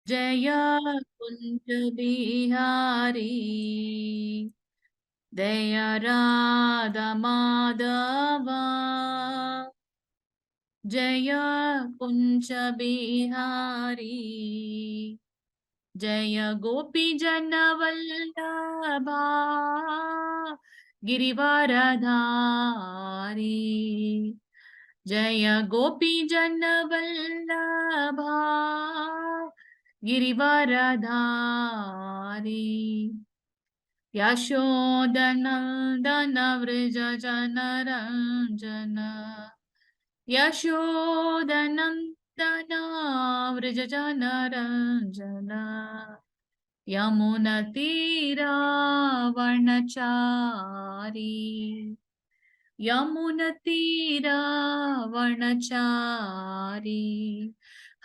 ಜಯ ಕುಂಜ ಬಿಹಾರಿ. ಜಯ ರಾಧಾ ಮಾಧವ. ಜಯ ಕುಂಜ ಬಿಹಾರಿ. ಜಯ ಗೋಪಿ ಜನವಲ್ಲಭ ಗಿರಿವರಧಾರಿ. ಜಯ ಗೋಪಿ ಜನವಲ್ಲಭ ಗಿರಿವರಧಾರಿ. ಯಶೋದನಂದನ ವೃಜ ಜನರಂಜನ. ಯಶೋದನಂದನ ವೃಜ ಜನರಂಜನ. ಯಮುನ ತೀರಾವಣಚಾರಿ. ಯಮುನ ತೀರಾವಣಚಾರಿ.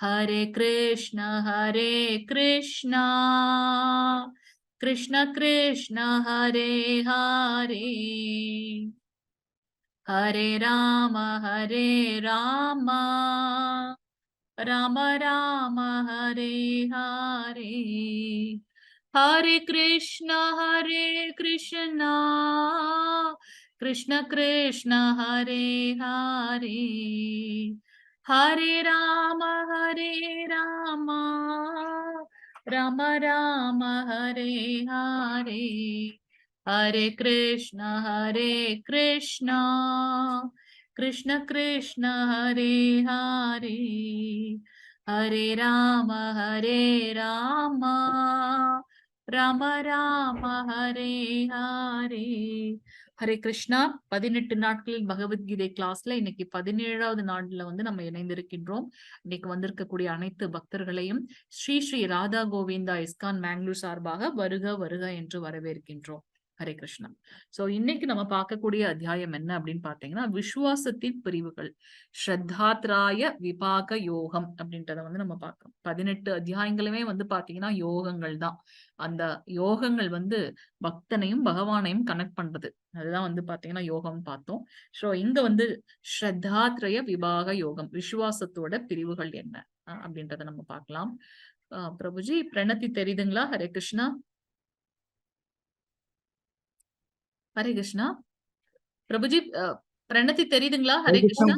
ಹರೇ ಕೃಷ್ಣ ಹರೇ ಕೃಷ್ಣ ಕೃಷ್ಣ ಕೃಷ್ಣ ಹರೇ ಹರೇ. ಹರೇ ರಾಮ ಹರೇ ರಾಮ ರಾಮ ರಾಮ ಹರೇ ಹರೇ. ಹರೇ ಕೃಷ್ಣ ಹರೇ ಕೃಷ್ಣ ಕೃಷ್ಣ ಕೃಷ್ಣ ಹರೇ ಹರೇ. ಹರೇ ರಾಮ ಹರೇ ರಾಮ ರಾಮ ರಾಮ ಹರೇ ಹರೇ. ಹರೇ ಕೃಷ್ಣ ಹರೇ ಕೃಷ್ಣ ಕೃಷ್ಣ ಕೃಷ್ಣ ಹರೇ ಹರೇ. ಹರೇ ರಾಮ ಹರೇ ರಾಮ ராம ராம ஹரே ஹரே. ஹரே கிருஷ்ணா. 18 நாட்களில் பகவத்கீதை கிளாஸ்ல இன்னைக்கு 17வது நாள்ல வந்து நம்ம இணைந்திருக்கின்றோம். இன்னைக்கு வந்திருக்கக்கூடிய அனைத்து பக்தர்களையும் ஸ்ரீ ஸ்ரீ ராதா கோவிந்தா இஸ்கான் மேங்களூர் சார்பாக வருக வருக என்று வரவேற்கின்றோம். ஹரே கிருஷ்ணா. சோ இன்னைக்கு நம்ம பார்க்கக்கூடிய அத்தியாயம் என்ன அப்படின்னு பாத்தீங்கன்னா, விசுவாசத்தின் பிரிவுகள், ஸ்ரத்தாத்ராய விபாக யோகம் அப்படின்றத வந்து நம்ம பார்க்கிறோம். 18 அத்தியாயங்களுமே வந்து பாத்தீங்கன்னா யோகங்கள் தான். அந்த யோகங்கள் வந்து பக்தனையும் பகவானையும் கனெக்ட் பண்றது, அதுதான் வந்து பாத்தீங்கன்னா யோகம் பார்த்தோம். சோ இங்க வந்து ஸ்ரத்தாத்ரய விபாக யோகம், விசுவாசத்தோட பிரிவுகள் என்ன அப்படின்றத நம்ம பார்க்கலாம். பிரபுஜி பிரணதி தெரியுதுங்களா? ஹரே கிருஷ்ணா. ஹரே கிருஷ்ணா. பிரபுஜி பிரணதி தெரியுதுங்களா? ஹரே கிருஷ்ணா.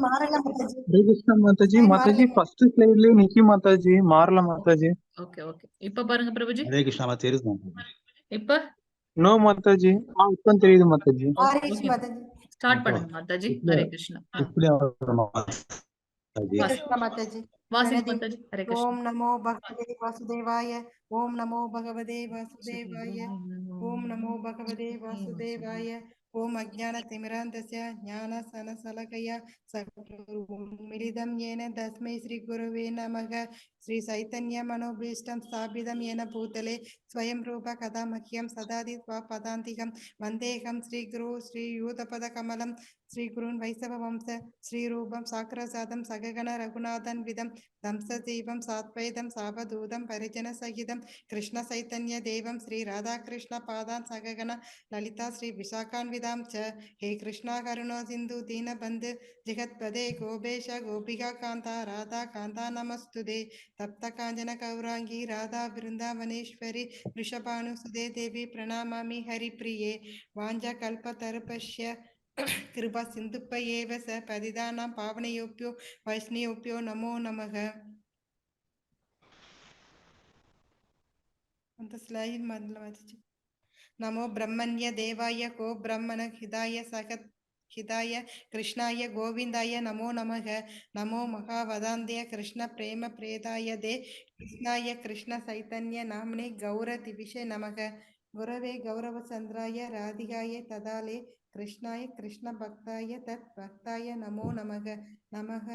ஹரே கிருஷ்ணா மாதாஜி. மாதாஜி ஃபர்ஸ்ட் ஸ்லைட்லயே நிக்கி மாதாஜி, மாறல மாதாஜி. ஓகே ஓகே, இப்ப பாருங்க பிரபுஜி. ஹரே கிருஷ்ணா தெரியுது இப்ப? நோ மாதாஜி. இப்ப தெரியுது மாதாஜி. ஸ்டார்ட் பண்ணுங்க மாதாஜி. ஹரே கிருஷ்ணா. மாதாஜி. மாதாஜி. ஹரே கிருஷ்ணா. ஓம் நமோ பகவதே வாசுதேவாய. ஓம் நமோ பகவதே வாசுதேவாய. ஓம் நமோ பகவதே வாசுதேவாய. ஓம் அஜ்ஞான திமிராந்தஸ்ய ஞான சனசலகயா சக்ருமிலிதம் येन தஸ்மை ஸ்ரீ குருவே நமக. ஸ்ரீ சைத்தன்ய மனோபீஷ்டம் ஸ்தாபிதம் येन பூதலே ஸ்வயம் ரூப கதாமஹ்யம் சதாதி ஸ்வபதாந்திகம் வந்தேகம் ஸ்ரீ குரு ஸ்ரீ யூதபத கமலம் ஸ்ரீ குருன் வைசவ வம்ச ஸ்ரீ ரூபம் சாக்கரசாதம் சககண ரகுநாதன் விதம் தம்சதீபம் சாத்வைதம் சாவதூதம் பரிஜன சகிதம் கிருஷ்ண சைத்தன்ய தேவம் ஸ்ரீ ராதாகிருஷ்ண பாதான் சககண லலிதா ஸ்ரீ விசாகான்விதாம் ச. ஹே கிருஷ்ணா கருணோ சிந்து தீனபந்து ஜெகத்பதே கோபேஷ கோபிகா காந்தா ராதா காந்தா நமஸ்துதே. தப்த காஞ்சன கௌராங்கி ராதா பிருந்தாவனேஸ்வரி ரிஷபானு சுதே தேவி பிரணாமாமி ஹரிப்ரியே. வாஞ்ச கல்பதருபஷ்ய கிருபா சிந்துப்ப ஏவ ச பதிதானாம் பாவனையோப்பியோ வைஷ்ணவோப்பியோ நமோ நமக. அந்த ஸ்லைட் முதல்ல வந்துச்சு. நமோ பிரம்மண்ய தேவாய கோ பிரம்மண ஹிதாய சக ஹிதாய கிருஷ்ணாய கோவிந்தாய நமோ நமக. நமோ மகாவதாந்திய கிருஷ்ண பிரேம பிரேதாய தே கிருஷ்ணாய கிருஷ்ண சைத்தன்ய நாம்னே கௌர திவிஷே நமக. குரவே கௌரவச்சந்திராய ராதிகாய ததாலே கிருஷ்ணாய கிருஷ்ண பக்தாய தத் பக்தாய நமோ நமக. நமக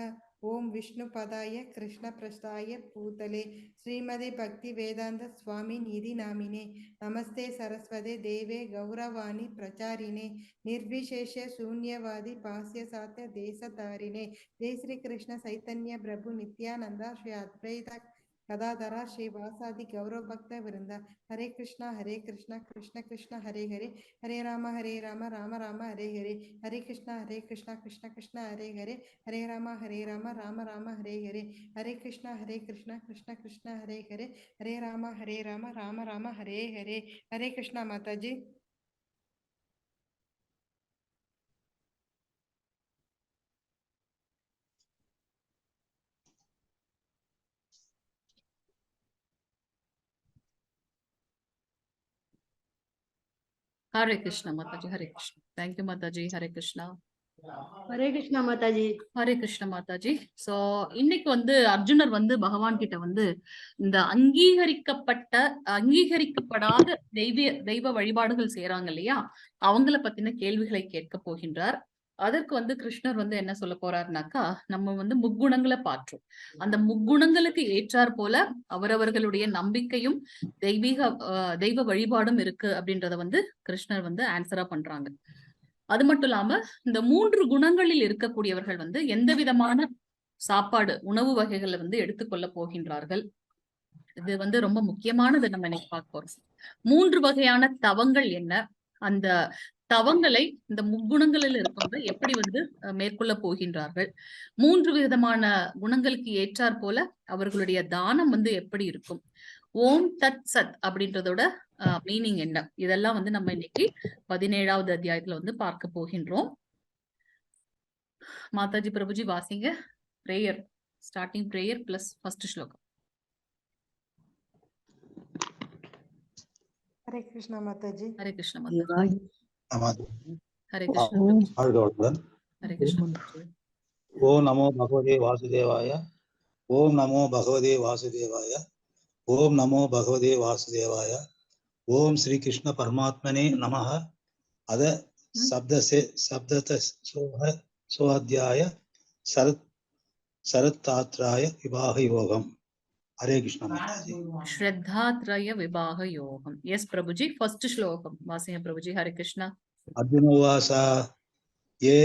ஓம் விஷ்ணு பதாய கிருஷ்ண பிரஷ்டாய பூதலே ஸ்ரீமதி பக்தி வேதாந்த சுவாமி நிதி நாமினே. நமஸ்தே சரஸ்வதே தேவே கௌரவாணி பிரச்சாரிணே நிர்விசேஷ சூன்யவாதி பாஸ்ய சாத்திய தேசதாரிணே. ஜெய் ஸ்ரீ கிருஷ்ண சைத்தன்ய பிரபு நித்யானந்தா ஸ்ரீ அத்வைத ಗದಾಧರ ಶ್ರೀ ವಾಸಾದಿ ಗೌರವ ಭಕ್ತ ವೃಂದ. Hare Krishna Hare Krishna Krishna Krishna Hare Hare, Hare Rama Hare Rama Rama Rama Hare Hare, Hare Krishna Hare Krishna Krishna Krishna Hare Hare, Hare Rama Hare Rama Rama Rama Hare Hare, Hare Krishna Hare Krishna Krishna Krishna Hare Hare, Hare Rama Hare Rama Rama Rama Hare Hare. Hare Krishna Mataji. Hare Krishna Mataji, Hare Krishna. Thank you Mataji, Hare Krishna. Hare Krishna Mataji. Hare Krishna Mataji. So இன்னைக்கு வந்து அர்ஜுனர் வந்து பகவான் கிட்ட வந்து இந்த அங்கீகரிக்கப்படாத தெய்வ வழிபாடுகள் செய்யறாங்க இல்லையா, அவங்கள பத்தின கேள்விகளை கேட்க போகின்றார். அதற்கு வந்து கிருஷ்ணர் வந்து என்ன சொல்ல போறாருனாக்கா, நம்ம வந்து முக்குணங்களை பாற்றோம், அந்த முக்குணங்களுக்கு ஏற்றாற் போல அவரவர்களுடைய நம்பிக்கையும் தெய்வ வழிபாடும் இருக்கு அப்படின்றத வந்து கிருஷ்ணர் வந்து ஆன்சரா பண்றாங்க. அது மட்டும் இல்லாம இந்த மூன்று குணங்களில் இருக்கக்கூடியவர்கள் வந்து எந்த விதமான சாப்பாடு உணவு வகைகளை வந்து எடுத்துக்கொள்ள போகின்றார்கள், இது வந்து ரொம்ப முக்கியமானது. நம்ம இன்னைக்கு பார்க்க போறோம். மூன்று வகையான தவங்கள் என்ன, அந்த தவங்களை இந்த முக்குணங்களில் இருக்கவங்க எப்படி வந்து மேற்கொள்ள போகின்றார்கள், மூன்று விதமான குணங்களுக்கு ஏற்றாற் போல அவர்களுடைய தானம் வந்து எப்படி இருக்கும், ஓம் தத் சத் அப்படின்றதோட மீனிங் என்ன, இதெல்லாம் வந்து நம்ம இன்னைக்கு 17வது அத்தியாயத்துல வந்து பார்க்க போகின்றோம். மாதாஜி பிரபுஜி வாசிங்க. Prayer, starting prayer plus first ஸ்லோகம். ஹரே கிருஷ்ணா மாதாஜி. ஹரே கிருஷ்ண மாதாஜி. ஹரே கிருஷ்ண. வாழ்க வளமுடன். ஹரே கிருஷ்ண பிரபுஜி. ஓம் நமோ பகவதே வாசுதேவாய, ஓம் நமோ பகவதே வாசுதேவாய, ஓம் நமோ பகவதே வாசுதேவாய, ஓம் ஸ்ரீ கிருஷ்ண பரமாத்மனே நமஹ. அத சப்தசே சப்தத சோஹ சோஅத்தியாய சரத் சரத்தாத்ராய விவாக யோகம். ஹரே கிருஷ்ண மாதாஜி. ஸ்ரத்தாத்ரய விபாக யோகம். எஸ் பிரபுஜி, ஃபர்ஸ்ட் ஸ்லோகம் வாசிங்க பிரபுஜி. ஹரே கிருஷ்ணா. அர்ஜுன உவாச ஏ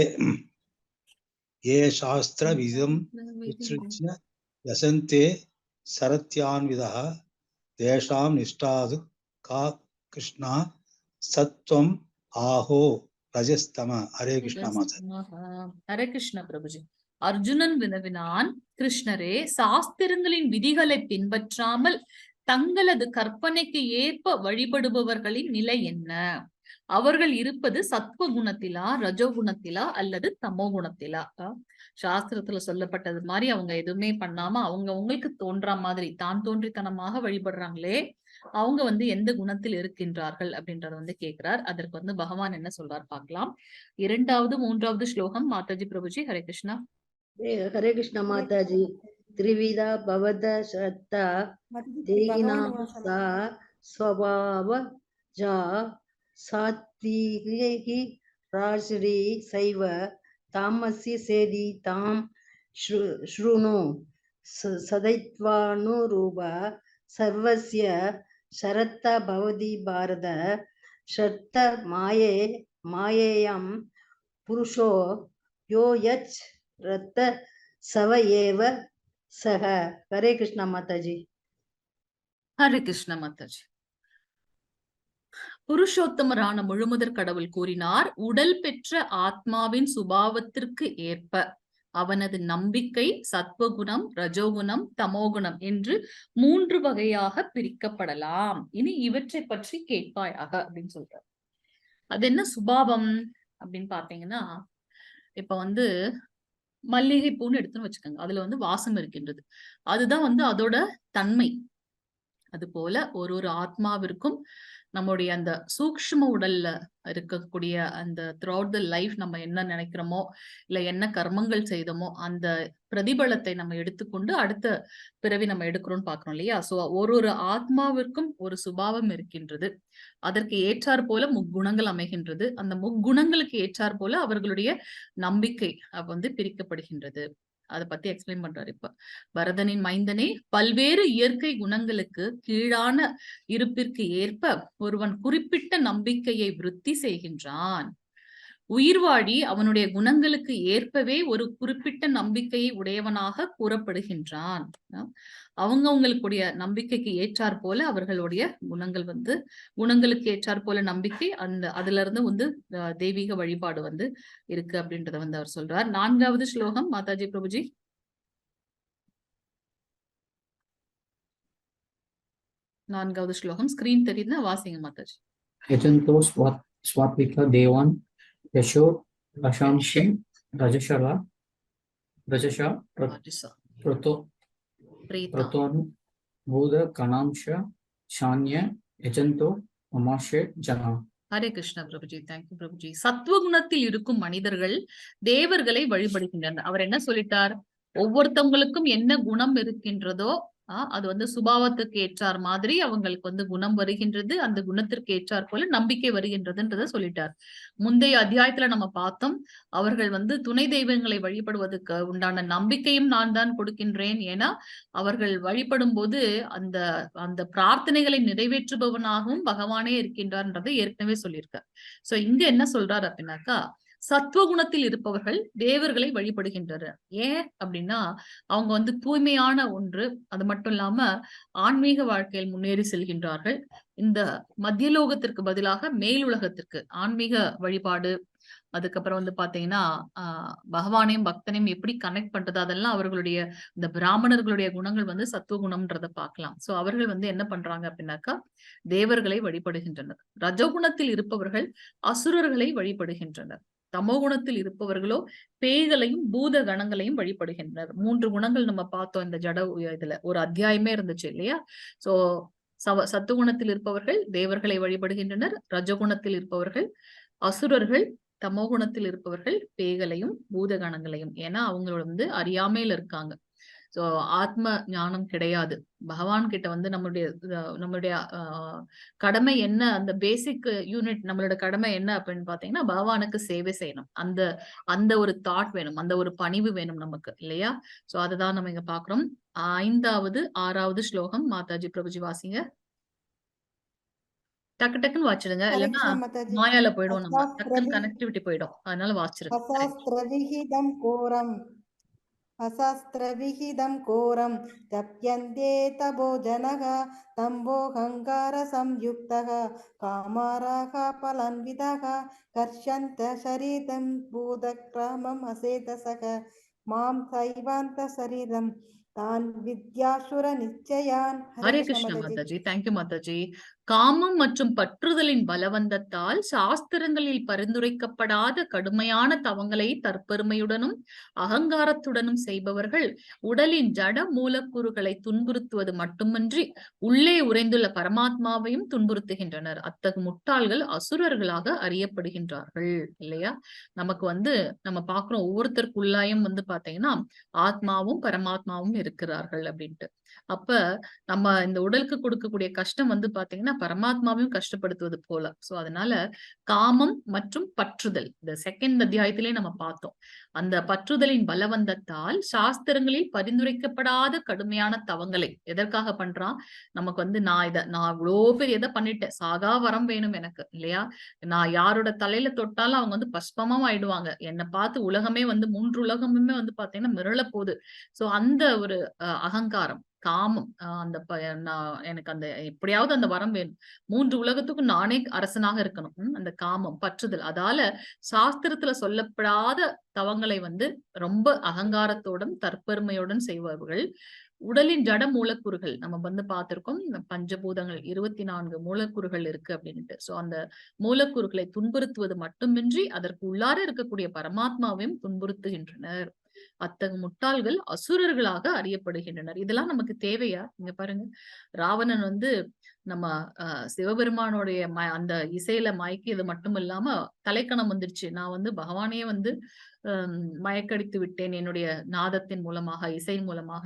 ஏ சாஸ்திர விதம் உத்ஸ்ருஜ்ய யசந்தே சரத்யான்விதः தேஷாம் நிஷ்டாது கா கிருஷ்ணா சத்வம் ஆஹோ ரஜஸ்தம. ஹரே கிருஷ்ணா மாதா. ஹரே கிருஷ்ணா பிரபுஜி. அர்ஜுனன் வினவினான், கிருஷ்ணரே, சாஸ்திரங்களின் விதிகளை பின்பற்றாமல் தங்களது கற்பனைக்கு ஏற்ப வழிபடுபவர்களின் நிலை என்ன? அவர்கள் இருப்பது சத்துவ குணத்திலா, ரஜோ குணத்திலா அல்லது தமோ குணத்திலா? சாஸ்திரத்துல சொல்லப்பட்டது மாதிரி அவங்க எதுவுமே பண்ணாம அவங்க அவங்களுக்கு தோன்றா மாதிரி தான் தோன்றித்தனமாக வழிபடுறாங்களே, அவங்க வந்து எந்த குணத்தில் இருக்கின்றார்கள் அப்படின்றத வந்து கேட்கிறார். அதற்கு வந்து பகவான் என்ன சொல்றார் பார்க்கலாம். 2வது 3வது ஸ்லோகம் மாதாஜி பிரபுஜி. ஹரே கிருஷ்ணா. ஹரே கிருஷ்ணா மாதாஜி. த்ரிவிதா பவத ஸ்ரத்தா தேகினாம் சா ஸ்வபாவ ஜா சாத்விகி ராஜ்ரி சைவ தாமசி சேதி தாம் ஸ்ருணு சதைத்வானுரூப சர்வஸ்ய சரத்த பவதி பாரத ஷர்த்த மாயே மாயேயம் புருஷோ யோ யச் ரத்த சவ ஏவ சக. ஹரே கிருஷ்ணா மாதாஜி. ஹரே கிருஷ்ணா மாதாஜி. புருஷோத்தமரான முழுமுதற் கடவுள் கூறினார், உடல் பெற்ற ஆத்மாவின் சுபாவத்திற்கு ஏற்ப அவனது நம்பிக்கை சத்வகுணம், ரஜோகுணம், தமோகுணம் என்று 3 வகையாக பிரிக்கப்படலாம். இனி இவற்றை பற்றி கேட்பாயாக அப்படின்னு சொல்றார். அது என்ன சுபாவம் அப்படின்னு பாத்தீங்கன்னா, இப்ப வந்து மல்லிகை பூன்னு எடுத்துன்னு வச்சுக்கோங்க, அதுல வந்து வாசம் இருக்கின்றது, அதுதான் வந்து அதோட தன்மை. அது போல ஒரு ஒரு ஆத்மாவிற்கும் நம்முடைய அந்த சூக்ஷ்ம உடல்ல இருக்கக்கூடிய அந்த த்ரூ அவுட் the life நம்ம என்ன நினைக்கிறோமோ இல்ல என்ன கர்மங்கள் செய்தோமோ அந்த பிரதிபலத்தை நம்ம எடுத்துக்கொண்டு அடுத்த பிறவி நம்ம எடுக்கிறோம்னு பாக்குறோம் இல்லையா? சோ ஒரு ஒரு ஆத்மாவிற்கும் ஒரு சுபாவம் இருக்கின்றது, அதற்கு ஏற்றாற் போல முக்குணங்கள் அமைகின்றது, அந்த முக்குணங்களுக்கு ஏற்றாற் போல அவர்களுடைய நம்பிக்கை வந்து பிரிக்கப்படுகின்றது. அதை பத்தி எக்ஸ்பிளைன் பண்றாரு இப்ப. பரதனின் மைந்தனே, பல்வேறு இயற்கை குணங்களுக்கு கீழான இருப்பிற்கு ஏற்ப ஒருவன் குறிப்பிட்ட நம்பிக்கையை விருத்தி செய்கின்றான். உயிர்வாழி அவனுடைய குணங்களுக்கு ஏற்பவே ஒரு குறிப்பிட்ட நம்பிக்கையை உடையவனாக கூறப்படுகின்றான். அவங்கவங்களுக்குடைய நம்பிக்கைக்கு ஏற்றாற் போல அவர்களுடைய குணங்கள் வந்து, குணங்களுக்கு ஏற்றாற் போல நம்பிக்கை, அந்த அதுல இருந்து வந்து தெய்வீக வழிபாடு வந்து இருக்கு அப்படின்றத வந்து அவர் சொல்றார். நான்காவது ஸ்லோகம் மாதாஜி பிரபுஜி. நான்காவது ஸ்லோகம் ஸ்கிரீன் தெரியுதுன்னா வாசிங்க மாதாஜி. यजन्तो स्वात्विक देवान् यशो रशांशि रजशरा रजशा प्रतो பிரேதா. प्रतोन् भूतकणांश शान्य यजन्तो ममाशे जना. Hare Krishna Prabhuji, thank you Prabhuji. சத்துவகுணத்தில் இருக்கும் மனிதர்கள் தேவர்களை வழிபடுகின்றனர். அவர் என்ன சொல்லிட்டார்? ஒவ்வொருத்தவங்களுக்கும் என்ன குணம் இருக்கின்றதோ அது வந்து சுபாவத்துக்கு ஏற்றார் மாதிரி அவங்களுக்கு வந்து குணம் வருகின்றது, அந்த குணத்திற்கு ஏற்றார் போல நம்பிக்கை வருகின்றதுன்றத சொல்லிட்டார். முந்தைய அத்தியாயத்துல நம்ம பார்த்தோம், அவர்கள் வந்து துணை தெய்வங்களை வழிபடுவதற்கு உண்டான நம்பிக்கையும் நான் தான் கொடுக்கின்றேன். ஏன்னா அவர்கள் வழிபடும் போது அந்த அந்த பிரார்த்தனைகளை நிறைவேற்றுபவனாகவும் பகவானே இருக்கின்றார்ன்றதை ஏற்கனவே சொல்லியிருக்கார். சோ இங்க என்ன சொல்றாரு அப்படின்னாக்கா, சத்துவகுணத்தில் இருப்பவர்கள் தேவர்களை வழிபடுகின்றனர். ஏன் அப்படின்னா அவங்க வந்து தூய்மையான ஒன்று, அது மட்டும் இல்லாம ஆன்மீக வாழ்க்கையில் முன்னேறி செல்கின்றார்கள். இந்த மத்தியலோகத்திற்கு பதிலாக மேலுலகத்திற்கு ஆன்மீக வழிபாடு, அதுக்கப்புறம் வந்து பாத்தீங்கன்னா பகவானையும் பக்தனையும் எப்படி கனெக்ட் பண்றது, அதெல்லாம் அவர்களுடைய இந்த பிராமணர்களுடைய குணங்கள் வந்து சத்துவகுணம்ன்றதை பார்க்கலாம். சோ அவர்கள் வந்து என்ன பண்றாங்க அப்படின்னாக்கா தேவர்களை வழிபடுகின்றனர். ரஜகுணத்தில் இருப்பவர்கள் அசுரர்களை வழிபடுகின்றனர். தமோகுணத்தில் இருப்பவர்களோ பேய்களையும் பூத கணங்களையும் வழிபடுகின்றனர். 3 குணங்கள் நம்ம பார்த்தோம் இந்த ஜட இதுல ஒரு அத்தியாயமே இருந்துச்சு இல்லையா? சோ சத்துகுணத்தில் இருப்பவர்கள் தேவர்களை வழிபடுகின்றனர், ரஜகுணத்தில் இருப்பவர்கள் அசுரர்கள், தமோகுணத்தில் இருப்பவர்கள் பேய்களையும் பூதகணங்களையும். ஏன்னா அவங்களோட வந்து அறியாமையில இருக்காங்க. சோ ஆத்ம ஞானம் கிடையாது. பகவான் கிட்ட வந்து நம்மளுடைய நம்மளுடைய கடமை என்ன, அந்த பேசிக் யூனிட் நம்மளோட கடமை என்ன அப்படின்னு பாத்தீங்கன்னா பகவானுக்கு சேவை செய்யணும். அந்த அந்த ஒரு தாட் வேணும், அந்த ஒரு பணிவு வேணும் நமக்கு இல்லையா? சோ அதுதான் நம்ம இங்க பாக்குறோம். 5வது 6வது ஸ்லோகம் மாதாஜி பிரபுஜி வாசிங்க. டக்கு டக்குன்னு வாச்சிடுங்க, ஹரே இல்லைன்னா கிருஷ்ணா மாதாஜி. மாயால போயிடும், நம்ம டக்குன்னு அசாஸ்திரவி கனெக்டிவிட்டி போயிடும். அதனால வாச்சிருங்க. அசாஸ்திரவிஹிதம் கோரம் அசாஸ்திரவிஹிதம் கோரம் தப்யந்தே தபோ ஜனக தம்போஹங்கார சம்யுக்தக காமாராக பலன்விதக கர்ஷந்த சரீரம் பூதக்ராமம் அசேதசக மாம் சைவாந்த சரீரம் தான் வித்யாசுர நிச்சயான். Hare Krishna Mataji, thank you Mataji. காமம் மற்றும் பற்றுதலின் பலவந்தத்தால் சாஸ்திரங்களில் பரிந்துரைக்கப்படாத கடுமையான தவங்களை தற்பெருமையுடனும் அகங்காரத்துடனும் செய்பவர்கள் உடலின் ஜட மூலக்கூறுகளை துன்புறுத்துவது மட்டுமின்றி உள்ளே உறைந்துள்ள பரமாத்மாவையும் துன்புறுத்துகின்றனர். அத்தகு முட்டாள்கள் அசுரர்களாக அறியப்படுகின்றார்கள் இல்லையா? நமக்கு வந்து நம்ம பாக்குறோம் ஒவ்வொருத்தருக்குள்ளாயும் வந்து பாத்தீங்கன்னா ஆத்மாவும் பரமாத்மாவும் இருக்கிறார்கள் அப்படின்ட்டு. அப்ப நம்ம இந்த உடலுக்கு கொடுக்கக்கூடிய கஷ்டம் வந்து பாத்தீங்கன்னா பரமாத்மாவையும் கஷ்டப்படுத்துவது போல. சோ அதனால காமம் மற்றும் பற்றுதல் இந்த செகண்ட் அத்தியாயத்திலே நம்ம பார்த்தோம். அந்த பற்றுதலின் பலவந்தத்தால் சாஸ்திரங்களில் பரிந்துரைக்கப்படாத கடுமையான தவங்களை எதற்காக பண்றான்? நமக்கு வந்து நான் இவ்வளோ பெரிய எதை பண்ணிட்டேன், சாகா வரம் வேணும் எனக்கு இல்லையா? நான் யாரோட தலையில தொட்டாலும் அவங்க வந்து பஸ்பமா ஆயிடுவாங்க, என்னை பார்த்து உலகமே வந்து 3 உலகமுமே வந்து பாத்தீங்கன்னா மிரள போகுது. சோ அந்த ஒரு அகங்காரம், காமம், அந்த நான் எனக்கு அந்த எப்படியாவது அந்த வரம் வேணும், 3 உலகத்துக்கும் நானே அரசனாக இருக்கணும், அந்த காமம் பற்றுதல். அதால சாஸ்திரத்துல சொல்லப்படாத தவங்களை வந்து ரொம்ப அகங்காரத்தோடும் தற்பெருமையுடன் செய்பவர்கள். உடலின் ஜட மூலக்கூறுகள் நம்ம வந்து பார்த்திருக்கோம், பஞ்சபூதங்கள் 24 மூலக்கூறுகள் இருக்கு அப்படின்ட்டு. சோ அந்த மூலக்கூறுகளை துன்புறுத்துவது மட்டுமின்றி அதற்கு உள்ளார இருக்கக்கூடிய பரமாத்மாவையும் துன்புறுத்துகின்றனர். அத்தகு முட்டாள்கள் அசுரர்களாக அறியப்படுகின்றனர். இதெல்லாம் நமக்கு தேவையா? இங்க பாருங்க, ராவணன் வந்து நம்ம சிவபெருமானுடைய அந்த இசையில மயக்கியது மட்டும் இல்லாம தலைக்கணம் வந்துருச்சு, நான் வந்து பகவானே வந்து மயக்கடித்து விட்டேன் என்னுடைய நாதத்தின் மூலமாக, இசையின் மூலமாக.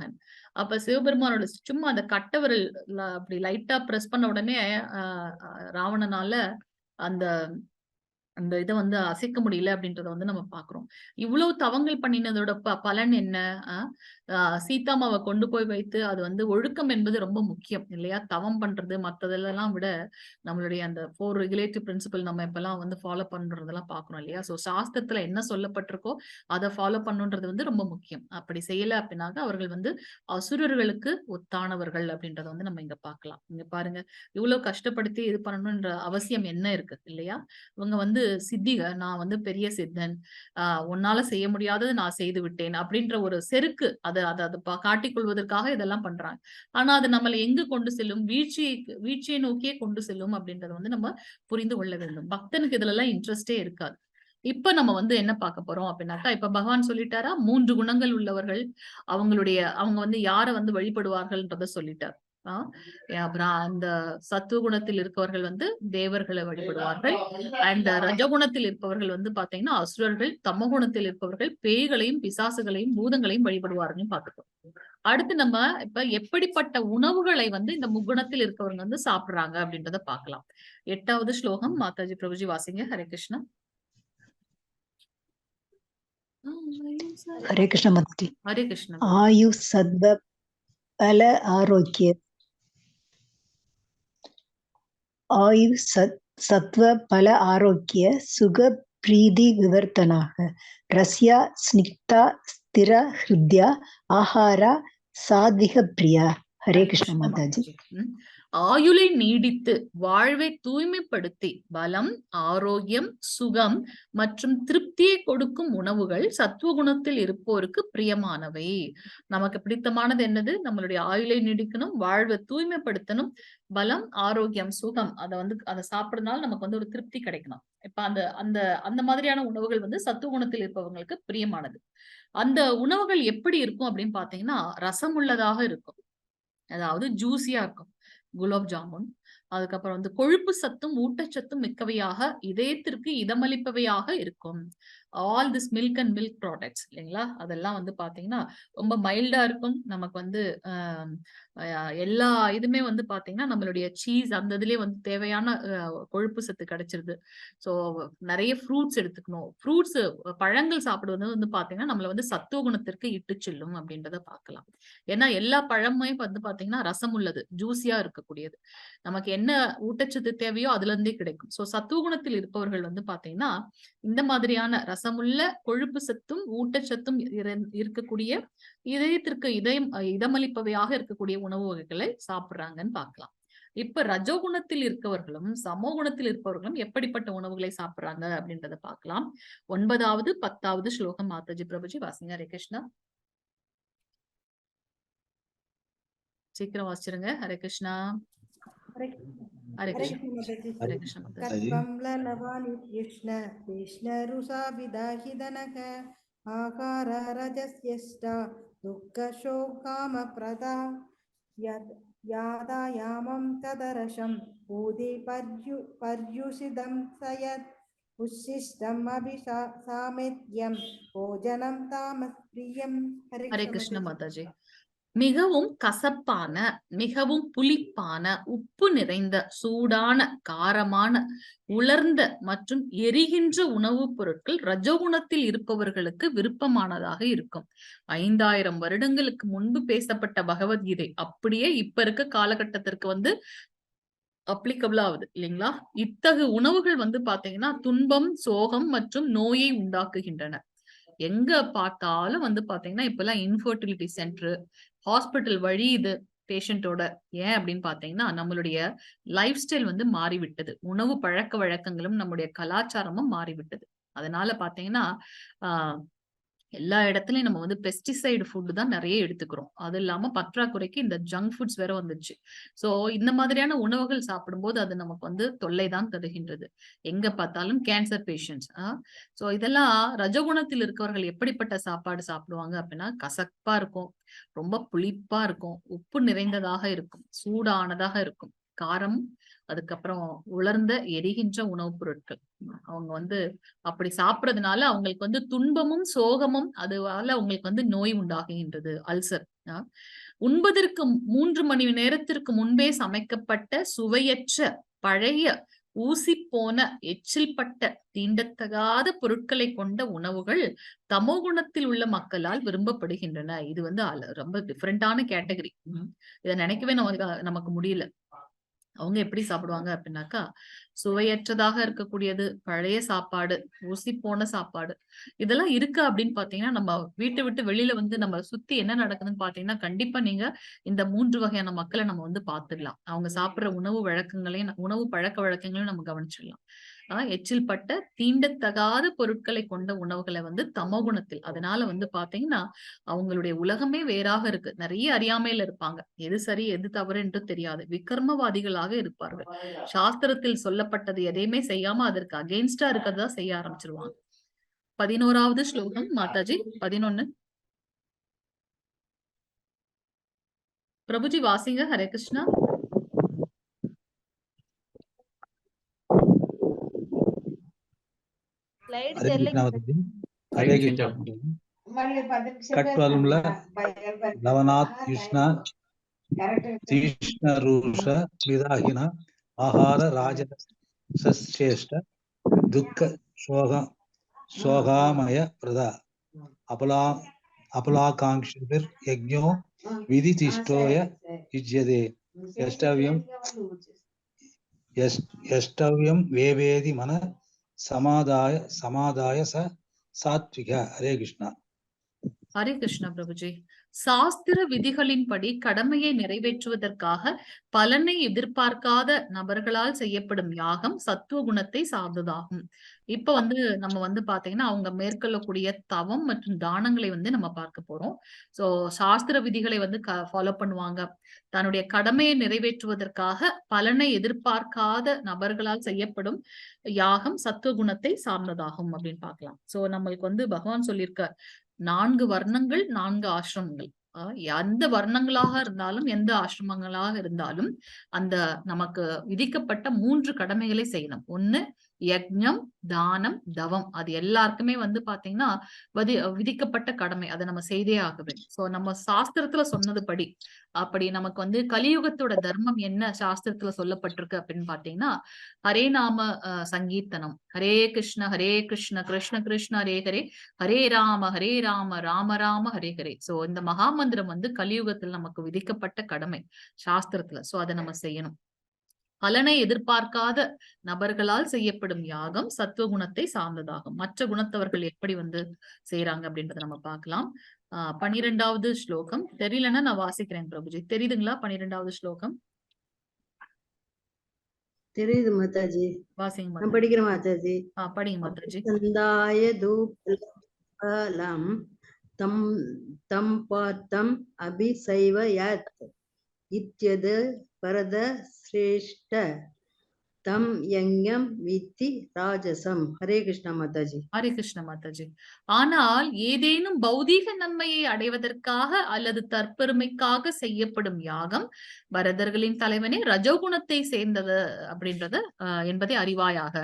அப்ப சிவபெருமானோட சும்மா அந்த கட்டவரல் அப்படி லைட்டா பிரஸ் பண்ண உடனே ராவணனால அந்த அந்த இதை வந்து அசைக்க முடியல அப்படின்றத வந்து நம்ம பாக்குறோம். இவ்வளவு தவங்கள் பண்ணினதோட பலன் என்ன? சீதாமாவை கொண்டு போய் வைத்து அது வந்து ஒழுக்கம் என்பது ரொம்ப முக்கியம் இல்லையா? தவம் பண்றது மத்ததெல்லாம் விட நம்மளுடைய அந்த 4 ரெகுலேட்டிவ் பிரின்சிபல் நம்ம இப்பெல்லாம் வந்து ஃபாலோ பண்றதெல்லாம் பாக்குறோம் இல்லையா? சோ சாஸ்திரத்துல என்ன சொல்லப்பட்டிருக்கோ அதை ஃபாலோ பண்ணுன்றது வந்து ரொம்ப முக்கியம். அப்படி செய்யல அப்படின்னாக்க அவர்கள் வந்து அசுரர்களுக்கு ஒத்தானவர்கள் அப்படின்றத வந்து நம்ம இங்க பார்க்கலாம். இங்க பாருங்க, இவ்வளவு கஷ்டப்படுத்தி இது பண்ணணும்ன்ற அவசியம் என்ன இருக்கு இல்லையா? இவங்க வந்து சித்திக, நான் வந்து பெரிய சித்தன், உன்னால செய்ய முடியாதது நான் செய்து விட்டேன் அப்படின்ற ஒரு செருக்கு அதை அதை அதை காட்டிக் கொள்வதற்காக இதெல்லாம் பண்றாங்க. ஆனா அது நம்மளை எங்கு கொண்டு செல்லும்? வீழ்ச்சியை நோக்கியே கொண்டு செல்லும் அப்படின்றத வந்து நம்ம புரிந்து கொள்ள வேண்டும். பக்தனுக்கு இதுல எல்லாம் இன்ட்ரெஸ்டே இருக்காது. இப்ப நம்ம வந்து என்ன பார்க்க போறோம் அப்படின்னாக்கா, இப்ப பகவான் சொல்லிட்டாரா, 3 குணங்கள் உள்ளவர்கள் அவங்க வந்து யாரை வந்து வழிபடுவார்கள்ன்றத சொல்லிட்டார். அப்புறம் அந்த சத்துவ குணத்தில் இருப்பவர்கள் வந்து தேவர்களை வழிபடுவார்கள். அண்ட் ரஜகுணத்தில் இருப்பவர்கள் வந்து பாத்தீங்கன்னா அசுரர்கள், தமகுணத்தில் இருப்பவர்கள் பேய்களையும் பிசாசுகளையும் பூதங்களையும் வழிபடுவார்கள் பார்த்துட்டோம். அடுத்து நம்ம இப்ப எப்படிப்பட்ட உணவுகளை வந்து இந்த முக்குணத்தில் இருக்கவங்க வந்து சாப்பிடுறாங்க அப்படின்றத பார்க்கலாம். 8வது ஸ்லோகம் மாதாஜி பிரபுஜி வாசிங்க. ஹரே கிருஷ்ணா. ஹரே கிருஷ்ண மாதாஜி. ஹரே கிருஷ்ணா. ஆயு சத்வ பல ஆரோக்கிய ஆயு சத்வ பல ஆரோக்கிய சுக பிரீதி விவர்த்தனாக ரஸ்யா ஸ்னிக்தா ஸ்திர ஹிருத்யா ஆஹாரா சாத்விக பிரியா. ஹரே கிருஷ்ண மாதாஜி. ஆயுளை நீடித்து வாழ்வை தூய்மைப்படுத்தி பலம், ஆரோக்கியம், சுகம் மற்றும் திருப்தியை கொடுக்கும் உணவுகள் சத்துவகுணத்தில் இருப்போருக்கு பிரியமானவை. நமக்கு பிடித்தமானது என்னது? நம்மளுடைய ஆயுளை நீடிக்கணும், வாழ்வை தூய்மைப்படுத்தணும், பலம், ஆரோக்கியம், சுகம், அதை வந்து அதை சாப்பிடுறதுனால நமக்கு வந்து ஒரு திருப்தி கிடைக்கணும். இப்ப அந்த அந்த அந்த மாதிரியான உணவுகள் வந்து சத்துவகுணத்தில் இருப்பவங்களுக்கு பிரியமானது. அந்த உணவுகள் எப்படி இருக்கும் அப்படின்னு பாத்தீங்கன்னா ரசம் உள்ளதாக இருக்கும், அதாவது ஜூஸியா இருக்கும். குலாப் ஜாமுன், அதுக்கப்புறம் வந்து கொழுப்பு சத்தும் ஊட்டச்சத்தும் மிக்கவையாக, இதயத்திற்கு இதமளிப்பவையாக இருக்கும். All this milk and milk products இல்லைங்களா, அதெல்லாம் வந்து பாத்தீங்கன்னா ரொம்ப மைல்டா இருக்கும். நமக்கு வந்து எல்லா இதுமே வந்து பாத்தீங்கன்னா நம்மளுடைய சீஸ் அந்த இதுலயே வந்து தேவையான கொழுப்பு சத்து கிடைச்சிருது. ஸோ நிறைய ஃப்ரூட்ஸ் எடுத்துக்கணும். ஃப்ரூட்ஸ், பழங்கள் சாப்பிடுவது வந்து பாத்தீங்கன்னா நம்மளை வந்து சத்துவ குணத்திற்கு இட்டு செல்லும் அப்படின்றத பார்க்கலாம். ஏன்னா எல்லா பழமுமே வந்து பாத்தீங்கன்னா ரசம் உள்ளது, ஜூஸியா இருக்கக்கூடியது. நமக்கு என்ன ஊட்டச்சத்து தேவையோ அதுல இருந்தே கிடைக்கும். சோ சத்துவ குணத்தில் இருப்பவர்கள் வந்து பாத்தீங்கன்னா இந்த மாதிரியான ரசமுள்ள கொழுப்பு சத்தும் ஊட்டச்சத்தும் இருக்கக்கூடிய இதயத்திற்கு இதமளிப்பவையாக இருக்கக்கூடிய உணவு வகைகளை சாப்பிடுறாங்கன்னு பார்க்கலாம். இப்ப ரஜோகுணத்தில் இருக்கவர்களும் சமோகுணத்தில் இருப்பவர்களும் எப்படிப்பட்ட உணவுகளை சாப்பிடுறாங்க அப்படின்றத பார்க்கலாம். 9வது 10வது ஸ்லோகம் மாதாஜி பிரபுஜி வாசிங்க. ஹரே கிருஷ்ணா. சீக்கிரம் வாசிச்சிருங்க. ஹரே கிருஷ்ணா. ஹரே கிருஷ்ணா. ஹரே கிருஷ்ணா. ஆகார ரஜஸ்யஷ்டா துக்க சோகாம பிரதா யாதாயாமம் ததரசம் பூதி பர்யுஷிதம் சயத் உச்சிஷ்டம் அபிசாமித்யம் போஜனம் தாமஸ் பிரியம். ஹரே கிருஷ்ண மாதாஜி. மிகவும் கசப்பான, மிகவும் புளிப்பான, உப்பு நிறைந்த, சூடான, காரமான, உலர்ந்த மற்றும் எரிகின்ற உணவுப் பொருட்கள் ரஜோகுணத்தில் இருப்பவர்களுக்கு விருப்பமானதாக இருக்கும். 5000 வருடங்களுக்கு முன்பு பேசப்பட்ட பகவத்கீதை அப்படியே இப்ப இருக்க காலகட்டத்திற்கு வந்து அப்ளிகபிள் ஆகுது இல்லைங்களா? இத்தகு உணவுகள் வந்து பாத்தீங்கன்னா துன்பம், சோகம் மற்றும் நோயை உண்டாக்குகின்றன. எங்க பார்த்தாலும் வந்து பாத்தீங்கன்னா இப்பெல்லாம் இன்ஃபர்டிலிட்டி சென்டர், ஹாஸ்பிட்டல் வழி இது பேஷண்டோட. ஏன் அப்படின்னு பாத்தீங்கன்னா நம்மளுடைய லைஃப் ஸ்டைல் வந்து மாறிவிட்டது, உணவு பழக்க வழக்கங்களும் நம்முடைய கலாச்சாரமும் மாறிவிட்டது. அதனால பாத்தீங்கன்னா எல்லா இடத்துலயும் நம்ம வந்து பெஸ்டிசைடு ஃபுட்டு தான் நிறைய எடுத்துக்கிறோம். அது இல்லாம பற்றாக்குறைக்கு இந்த ஜங்க் ஃபுட்ஸ் வேற வந்துச்சு. சோ இந்த மாதிரியான உணவுகள் சாப்பிடும்போது அது நமக்கு வந்து தொல்லைதான் தருகின்றது. எங்க பார்த்தாலும் கேன்சர் பேஷண்ட்ஸ். சோ இதெல்லாம் ரஜகுணத்தில் இருக்கவர்கள் எப்படிப்பட்ட சாப்பாடு சாப்பிடுவாங்க அப்படின்னா கசப்பா இருக்கும், ரொம்ப புளிப்பா இருக்கும், உப்பு நிறைந்ததாக இருக்கும், சூடானதாக இருக்கும், காரம், அதுக்கப்புறம் உலர்ந்த எரிகின்ற உணவுப் பொருட்கள். அவங்க வந்து அப்படி சாப்பிடறதுனால அவங்களுக்கு வந்து துன்பமும் சோகமும், அதுவால அவங்களுக்கு வந்து நோய் உண்டாகுகின்றது, அல்சர். உண்பதற்கு 3 மணி நேரத்திற்கு முன்பே சமைக்கப்பட்ட சுவையற்ற பழைய ஊசி போன எச்சில் பட்ட தீண்டத்தகாத பொருட்களை கொண்ட உணவுகள் தமோ குணத்தில் உள்ள மக்களால் விரும்பப்படுகின்றன. இது வந்து ரொம்ப டிஃப்ரெண்டான கேட்டகரி. இதை நினைக்கவே நமக்கு நமக்கு முடியல. அவங்க எப்படி சாப்பிடுவாங்க அப்படின்னாக்கா, சுவையற்றதாக இருக்கக்கூடியது, பழைய சாப்பாடு, ஊசி போன சாப்பாடு, இதெல்லாம் இருக்கு அப்படின்னு பாத்தீங்கன்னா, நம்ம வீட்டை விட்டு வெளியில வந்து நம்ம சுத்தி என்ன நடக்குதுன்னு பாத்தீங்கன்னா, கண்டிப்பா நீங்க இந்த மூன்று வகையான மக்களை நம்ம வந்து பாத்துடலாம். அவங்க சாப்பிடுற உணவு வழக்கங்களையும் உணவு பழக்க வழக்கங்களையும் நம்ம கவனிச்சிடலாம். எச்சில் பட்ட தீண்டத்தகாத பொருட்களை கொண்ட உணவுகளை வந்து தமோகுணத்தில், அதனால வந்து பாத்தீங்கன்னா அவங்களுடைய உலகமே வேறாக இருக்கு. நிறைய அறியாமையில இருப்பாங்க. எது சரி எது தவறு என்று தெரியாது. விகர்மவாதிகளாக இருப்பார்கள். சாஸ்திரத்தில் சொல்லப்பட்டது எதையுமே செய்யாம அதற்கு அகெயின்ஸ்டா இருக்கிறதா செய்ய ஆரம்பிச்சிருவாங்க. 11வது ஸ்லோகம் மாதாஜி, 11. பிரபுஜி வாசிங்க. ஹரே கிருஷ்ணா. ஹரே கிருஷ்ணா மாதாஜி. ஹரே கிருஷ்ணா. கட்வலும்ல லவனாத் யுஷ்ண தீஷ்ண ரூஷ மிதாகின ஆகார ராஜ சேஷ்ட துக்க சோக சோகாமய பிரதா அபலா அபலாகாங்ஷிபிர் யஜ்ஞோ விதி திஷ்டோய யுஜ்யதே யஷ்டவ்யம் யஷ்டவ்யம் வேவேதி மன சமாதாய சமாதாய ச சாத்விக. ஹரே கிருஷ்ணா. ஹரே கிருஷ்ணா பிரபுஜி. சாஸ்திர விதிகளின்படி கடமையை நிறைவேற்றுவதற்காக பலனை எதிர்பார்க்காத நபர்களால் செய்யப்படும் யாகம் சத்துவ குணத்தை சார்ந்ததாகும். இப்ப வந்து நம்ம வந்து பாத்தீங்கன்னா அவங்க மேற்கொள்ளக்கூடிய தவம் மற்றும் தானங்களை வந்து நம்ம பார்க்க போறோம். சோ சாஸ்திர விதிகளை வந்து ஃபாலோ பண்ணுவாங்க. தன்னுடைய கடமையை நிறைவேற்றுவதற்காக பலனை எதிர்பார்க்காத நபர்களால் செய்யப்படும் யாகம் சத்துவ குணத்தை சார்ந்ததாகும் அப்படின்னு பார்க்கலாம். சோ நம்மளுக்கு வந்து பகவான் சொல்லியிருக்கார், 4 வர்ணங்கள் 4 ஆசிரமங்கள். எந்த வர்ணங்களாக இருந்தாலும் எந்த ஆசிரமங்களாக இருந்தாலும் அந்த நமக்கு விதிக்கப்பட்ட 3 கடமைகளை செய்யணும். ஒண்ணு யக்ஞம், தானம், தவம். அது எல்லாருக்குமே வந்து பாத்தீங்கன்னா விதிக்கப்பட்ட கடமை, அதை நம்ம செய்தே ஆக வேண்டும். சோ நம்ம சாஸ்திரத்துல சொன்னதுபடி அப்படி நமக்கு வந்து கலியுகத்தோட தர்மம் என்ன சாஸ்திரத்துல சொல்லப்பட்டிருக்கு அப்படின்னு பாத்தீங்கன்னா, ஹரே நாம சங்கீர்த்தனம், ஹரே கிருஷ்ண ஹரே கிருஷ்ண கிருஷ்ண கிருஷ்ண ஹரே ஹரே, ஹரே ராம ஹரே ராம ராம ராம ஹரே ஹரே. சோ இந்த மகாமந்திரம் வந்து கலியுகத்துல நமக்கு விதிக்கப்பட்ட கடமை சாஸ்திரத்துல. சோ அதை நம்ம செய்யணும். பலனை எதிர்பார்க்காத நபர்களால் செய்யப்படும் யாகம் சத்துவ குணத்தை சார்ந்ததாகும். மற்ற குணத்தவர்கள் எப்படி வந்து செய்யறாங்க அப்படின்றத நம்ம பார்க்கலாம். 12வது ஸ்லோகம் தெரியலன்னா நான் வாசிக்கிறேன் பிரபுஜி. தெரியுதுங்களா 12வது ஸ்லோகம்? தெரியுது மாதாஜி. வாசிங்க நான் மாதாஜி. படிக்கிறேன் மாதாஜி. படிங்க மாதாஜி. சந்தாய தூபலம் தம் தம் பார்த்தம் அபிசைவ யத் இத்யது பரத சிரேஷ்ட தம் யஞ்ஞம் வித்தி ராஜசம். ஹரே கிருஷ்ணா மாதாஜி. ஹரே கிருஷ்ண மாதாஜி. ஆனால் ஏதேனும் பௌதீக நன்மையை அடைவதற்காக அல்லது தற்பெருமைக்காக செய்யப்படும் யாகம் பரதர்களின் தலைவனே ரஜோகுணத்தை சேர்ந்தது அப்படின்றது என்பதை அறிவாயாக.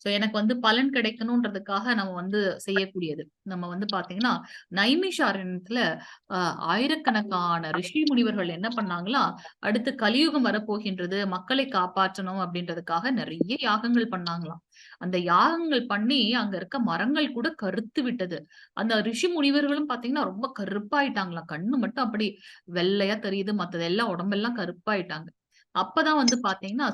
சோ எனக்கு வந்து பலன் கிடைக்கணும்ன்றதுக்காக நம்ம வந்து செய்யக்கூடியது. நம்ம வந்து பாத்தீங்கன்னா நைமிஷாரண்யத்துல ஆயிரக்கணக்கான ரிஷி முனிவர்கள் என்ன பண்ணாங்களா, அடுத்து கலியுகம் வரப்போகின்றது, மக்களை காப்பாற்றணும் அப்படின்றதுக்காக நிறைய யாகங்கள் பண்ணாங்களாம். அந்த யாகங்கள் பண்ணி அங்க இருக்க மரங்கள் கூட கருத்து விட்டது. அந்த ரிஷி முனிவர்களும் பாத்தீங்கன்னா ரொம்ப கருப்பாயிட்டாங்களாம். கண்ணு மட்டும் அப்படி வெள்ளையா தெரியுது, மத்ததெல்லாம் உடம்பெல்லாம் கருப்பாயிட்டாங்க. அப்பதான் வந்து பாத்தீங்கன்னா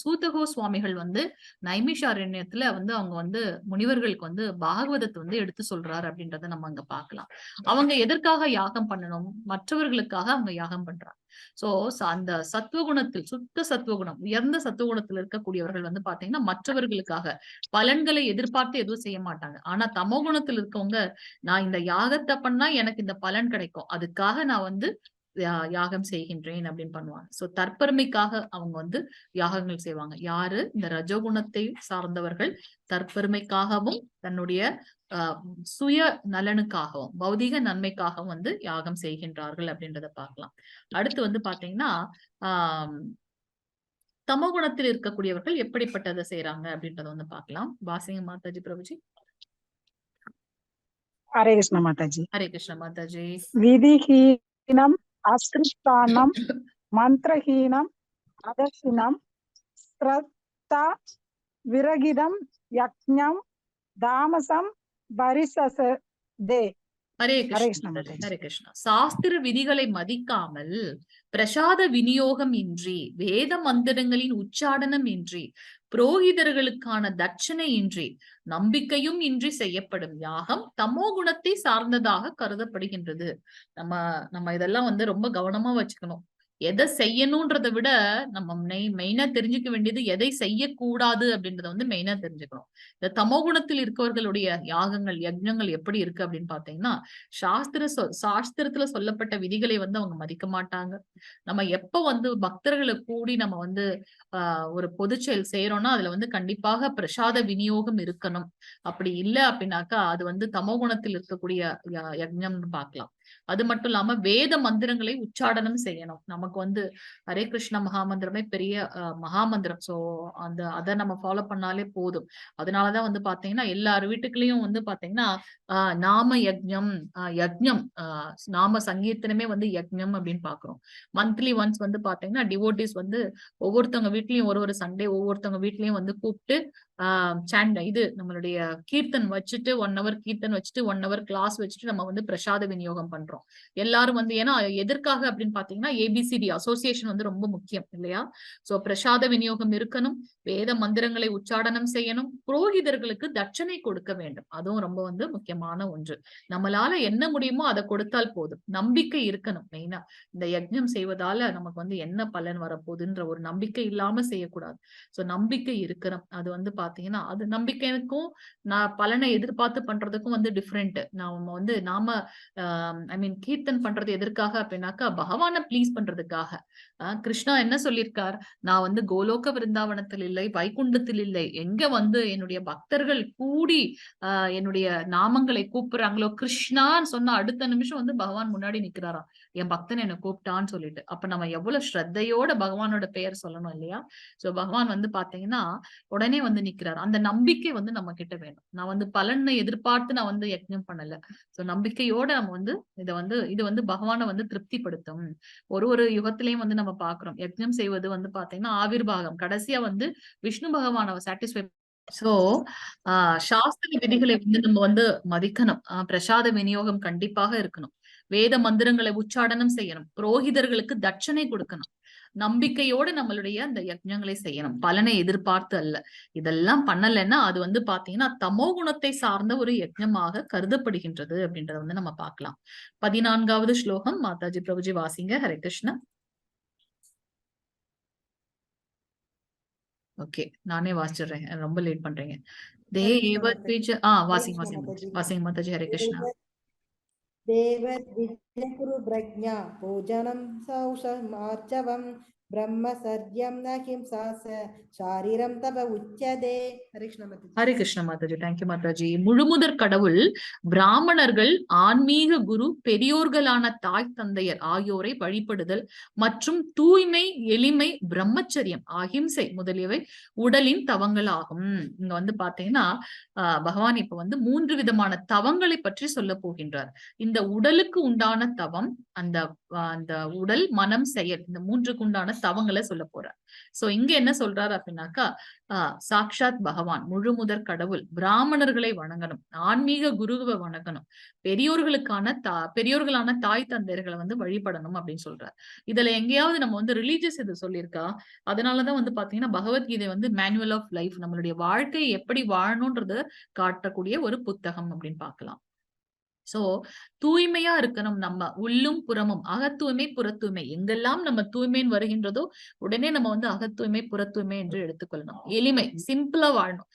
சூதகோ சுவாமிகள் வந்து நைமிஷாரண்யத்துல வந்து அவங்க வந்து முனிவர்களுக்கு வந்து பாகவதத்தை வந்து எடுத்து சொல்றாரு அப்படின்றத நம்ம அங்க பாக்கலாம். அவங்க எதற்காக யாகம் பண்ணணும்? மற்றவர்களுக்காக அவங்க யாகம் பண்றாங்க. சோ அந்த சத்துவகுணத்தில், சுத்த சத்துவகுணம், உயர்ந்த சத்துவகுணத்தில் இருக்கக்கூடியவர்கள் வந்து பாத்தீங்கன்னா மற்றவர்களுக்காக பலன்களை எதிர்பார்த்து எதுவும் செய்ய மாட்டாங்க. ஆனா தமோகுணத்தில் இருக்கவங்க, நான் இந்த யாகத்தை பண்ணா எனக்கு இந்த பலன் கிடைக்கும், அதுக்காக நான் வந்து யாகம் செய்கின்றேன் அப்படின்னு பண்ணுவாங்க. சோ தற்பெருமைக்காக அவங்க வந்து யாகங்கள் செய்வாங்க. யாரு? இந்த ரஜோகுணத்தை சார்ந்தவர்கள் தற்பெருமைக்காகவும் தன்னுடைய சுய நலனுக்காகவும் பௌதிக நன்மைக்காகவும் வந்து யாகம் செய்கின்றார்கள் அப்படின்றத பார்க்கலாம். அடுத்து வந்து பாத்தீங்கன்னா தமோகுணத்தில் இருக்கக்கூடியவர்கள் எப்படிப்பட்டதை செய்யறாங்க அப்படின்றத வந்து பார்க்கலாம். வாசிங்க மாதாஜி. பிரபுஜி. ஹரே கிருஷ்ண மாதாஜி. ஹரே கிருஷ்ண மாதாஜி. விதிஹீனம் அஸ்கிருஷ்டானம் மந்திரஹீனம் அதர்ஷினம் ஸ்ரத்தா விரகிதம் யக்ஞம் தாமசம் பரிசசதே. ஹரே ஹரே கிருஷ்ணா கிருஷ்ணா மாதாஜி, மாதாஜி. ஹரே கிருஷ்ணா. சாஸ்திர விதிகளை மதிக்காமல், பிரசாத விநியோகம் இன்றி, வேத மந்திரங்களின் உச்சாடனம் இன்றி, புரோகிதர்களுக்கான தட்சணை இன்றி, நம்பிக்கையும் இன்றி செய்யப்படும் யாகம் தமோ குணத்தை சார்ந்ததாக கருதப்படுகின்றது. நம்ம நம்ம இதெல்லாம் வந்து ரொம்ப கவனமா வச்சுக்கணும். எதை செய்யணும்ன்றதை விட நம்ம மெயினா தெரிஞ்சுக்க வேண்டியது எதை செய்யக்கூடாது அப்படின்றத வந்து மெயினா தெரிஞ்சுக்கணும். இந்த தமோ குணத்தில் இருக்கவர்களுடைய யாகங்கள் யஜ்ஞங்கள் எப்படி இருக்கு அப்படின்னு பாத்தீங்கன்னா, சாஸ்திரத்துல சொல்லப்பட்ட விதிகளை வந்து அவங்க மதிக்க மாட்டாங்க. நம்ம எப்ப வந்து பக்தர்களை கூடி நம்ம வந்து ஒரு பொது செயல் செய்யறோம்னா அதுல வந்து கண்டிப்பாக பிரசாத விநியோகம் இருக்கணும். அப்படி இல்ல அப்படின்னாக்கா அது வந்து தமோ குணத்தில் இருக்கக்கூடிய யஜ்ஞம்னு பார்க்கலாம். அது மட்டும் இல்லாம வேத மந்திரங்களை உச்சாடனம் செய்யணும். நமக்கு வந்து ஹரே கிருஷ்ண மகாமந்திரமே பெரிய மகாமந்திரம். சோ அந்த அதை நம்ம ஃபாலோ பண்ணாலே போதும். அதனாலதான் வந்து பாத்தீங்கன்னா எல்லார் வீட்டுக்குள்ளயும் வந்து பாத்தீங்கன்னா நாம யஜ்ஞம், யஜ்ஞம், நாம சங்கீர்த்தனமே வந்து யஜ்ஞம் அப்படின்னு பாக்குறோம். மந்த்லி ஒன்ஸ் வந்து பாத்தீங்கன்னா டிவோட்டிஸ் வந்து ஒவ்வொருத்தவங்க வீட்லயும் ஒரு ஒரு சண்டே ஒவ்வொருத்தவங்க வீட்லயும் வந்து கூப்பிட்டு இது நம்மளுடைய கீர்த்தன் வச்சுட்டு 1 ஹவர் கீர்த்தன் வச்சுட்டு 1 ஹவர் கிளாஸ் வச்சுட்டு நம்ம வந்து பிரசாத விநியோகம் பண்றோம் எல்லாரும் வந்து. ஏன்னா எதற்காக அப்படின்னு பாத்தீங்கன்னா ஏபிசிடி அசோசியேஷன் வந்து ரொம்ப முக்கியம் இல்லையா? சோ பிரசாத விநியோகம் இருக்கணும், வேத மந்திரங்களை உச்சாடனம் செய்யணும், புரோகிதர்களுக்கு தட்சணை கொடுக்க வேண்டும். அதுவும் ரொம்ப வந்து முக்கியமான ஒன்று. நம்மளால என்ன முடியுமோ அதை கொடுத்தால் போதும். நம்பிக்கை இருக்கணும் மெயினா. இந்த யஜ்ஞம் செய்வதால நமக்கு வந்து என்ன பலன் வரப்போகுதுன்ற ஒரு நம்பிக்கை இல்லாம செய்யக்கூடாது. சோ நம்பிக்கை இருக்கணும். அது வந்து பாத்தீங்கன்னா அது நம்பிக்கைக்கும் நான் பலனை எதிர்பார்த்து பண்றதுக்கும் வந்து டிஃப்ரெண்ட். நாம வந்து நாம ஐ மீன் கீர்த்தன் பண்றது எதற்காக அப்படின்னாக்கா பகவானை ப்ளீஸ் பண்றதுக்காக. கிருஷ்ணா என்ன சொல்லியிருக்கார்? நான் வந்து கோலோக விருந்தாவனத்தில் இல்லை, வைகுண்டத்தில் இல்லை, எங்க வந்து என்னுடைய பக்தர்கள் கூடி என்னுடைய நாமங்களை கூப்பிடுறாங்களோ, கிருஷ்ணான்னு சொன்னா அடுத்த நிமிஷம் வந்து பகவான் முன்னாடி நிக்கிறாராம், என் பக்தன் என்ன கூப்பிட்டான்னு சொல்லிட்டு. அப்ப நம்ம எவ்வளவு ஸ்ரத்தையோட பகவானோட பெயர் சொல்லணும் இல்லையா? சோ பகவான் வந்து பாத்தீங்கன்னா உடனே வந்து நிக்கிறார். அந்த நம்பிக்கை வந்து நம்ம கிட்ட வேணும். நான் வந்து பலனை எதிர்பார்த்து நான் வந்து யஜ்ஞம் பண்ணல. சோ நம்பிக்கையோட நம்ம வந்து இதை வந்து இது வந்து பகவானை வந்து திருப்திப்படுத்தும். ஒரு ஒரு யுகத்திலையும் வந்து நம்ம பாக்குறோம் யஜ்ஞம் செய்வது வந்து பாத்தீங்கன்னா ஆவிர்வாகம் கடைசியா வந்து விஷ்ணு பகவானை சாட்டிஸ்ஃபை. சோ சாஸ்திர விதிகளை வந்து நம்ம வந்து மதிக்கணும். பிரசாத விநியோகம் கண்டிப்பாக இருக்கணும், வேத மந்திரங்களை உச்சாடனம் செய்யணும், புரோகிதர்களுக்கு தட்சணை கொடுக்கணும், நம்பிக்கையோடு நம்மளுடைய அந்த யஜ்ஞங்களை செய்யணும், பலனை எதிர்பார்த்து அல்ல. இதெல்லாம் பண்ணலைன்னா அது வந்து பாத்தீங்கன்னா தமோ குணத்தை சார்ந்த ஒரு யஜ்ஞமாக கருதப்படுகின்றது அப்படின்றத வந்து நம்ம பார்க்கலாம். 14வது ஸ்லோகம் மாதாஜி பிரபுஜி வாசிங்க. ஹரே கிருஷ்ணா. ஓகே, நானே வாசிடுறேன், ரொம்ப லேட் பண்றீங்க. தேவத்விஜ வாசிங்க வாசிங்க வாசிங்க மாதாஜி. ஹரே கிருஷ்ணா. தேவத்விஜகுரு பிரஜா பூஜனம் சௌஷமார்ஜவம் பிரம்மசர்யம் நஹிம்சாச சாரீரம் தவ உச்சதே. Hare Krishna Mataji. Hare Krishna Mataji, thank you Mataji. முழுமுதற் கடவுள் பிராமணர்கள், ஆன்மீக குரு, பெரியோர்களான தாய் தந்தையர் ஆகியோரை வழிபடுதல் மற்றும் தூய்மை, எளிமை, பிரம்மச்சரியம், அஹிம்சை முதலியவை உடலின் தவங்களாகும். இங்க வந்து பாத்தீங்கன்னா பகவான் இப்ப வந்து 3 விதமான தவங்களை பற்றி சொல்ல போகின்றார். இந்த உடலுக்கு உண்டான தவம், அந்த அந்த உடல், மனம், செயல், இந்த 3க்கு உண்டான தவங்களை சொல்ல போறார். சோ இங்க என்ன சொல்றாரு அப்படின்னாக்கா, சாக்ஷாத் பகவான் முழுமுதற் கடவுள் பிராமணர்களை வணங்கணும், ஆன்மீக குருவை வணங்கணும், பெரியோர்களான தாய் தந்தையர்களை வந்து வழிபடணும் அப்படின்னு சொல்றார். இதுல எங்கேயாவது நம்ம வந்து ரிலீஜியஸ் இது சொல்லியிருக்கா? அதனாலதான் வந்து பாத்தீங்கன்னா பகவத்கீதை வந்து மேனுவல் ஆஃப் லைஃப், நம்மளுடைய வாழ்க்கையை எப்படி வாழணும்ன்றத காட்டக்கூடிய ஒரு புத்தகம் அப்படின்னு பார்க்கலாம். சோ தூய்மையா இருக்கணும், நம்ம உள்ளும் புறமும், அகத்தூய்மை புறத்தூய்மை. எங்கெல்லாம் நம்ம தூய்மைன்னு வருகின்றதோ உடனே நம்ம வந்து அகத்தூய்மை புறத்தூய்மை என்று எடுத்துக்கொள்ளணும். எளிமை, சிம்பிளா வாழணும்.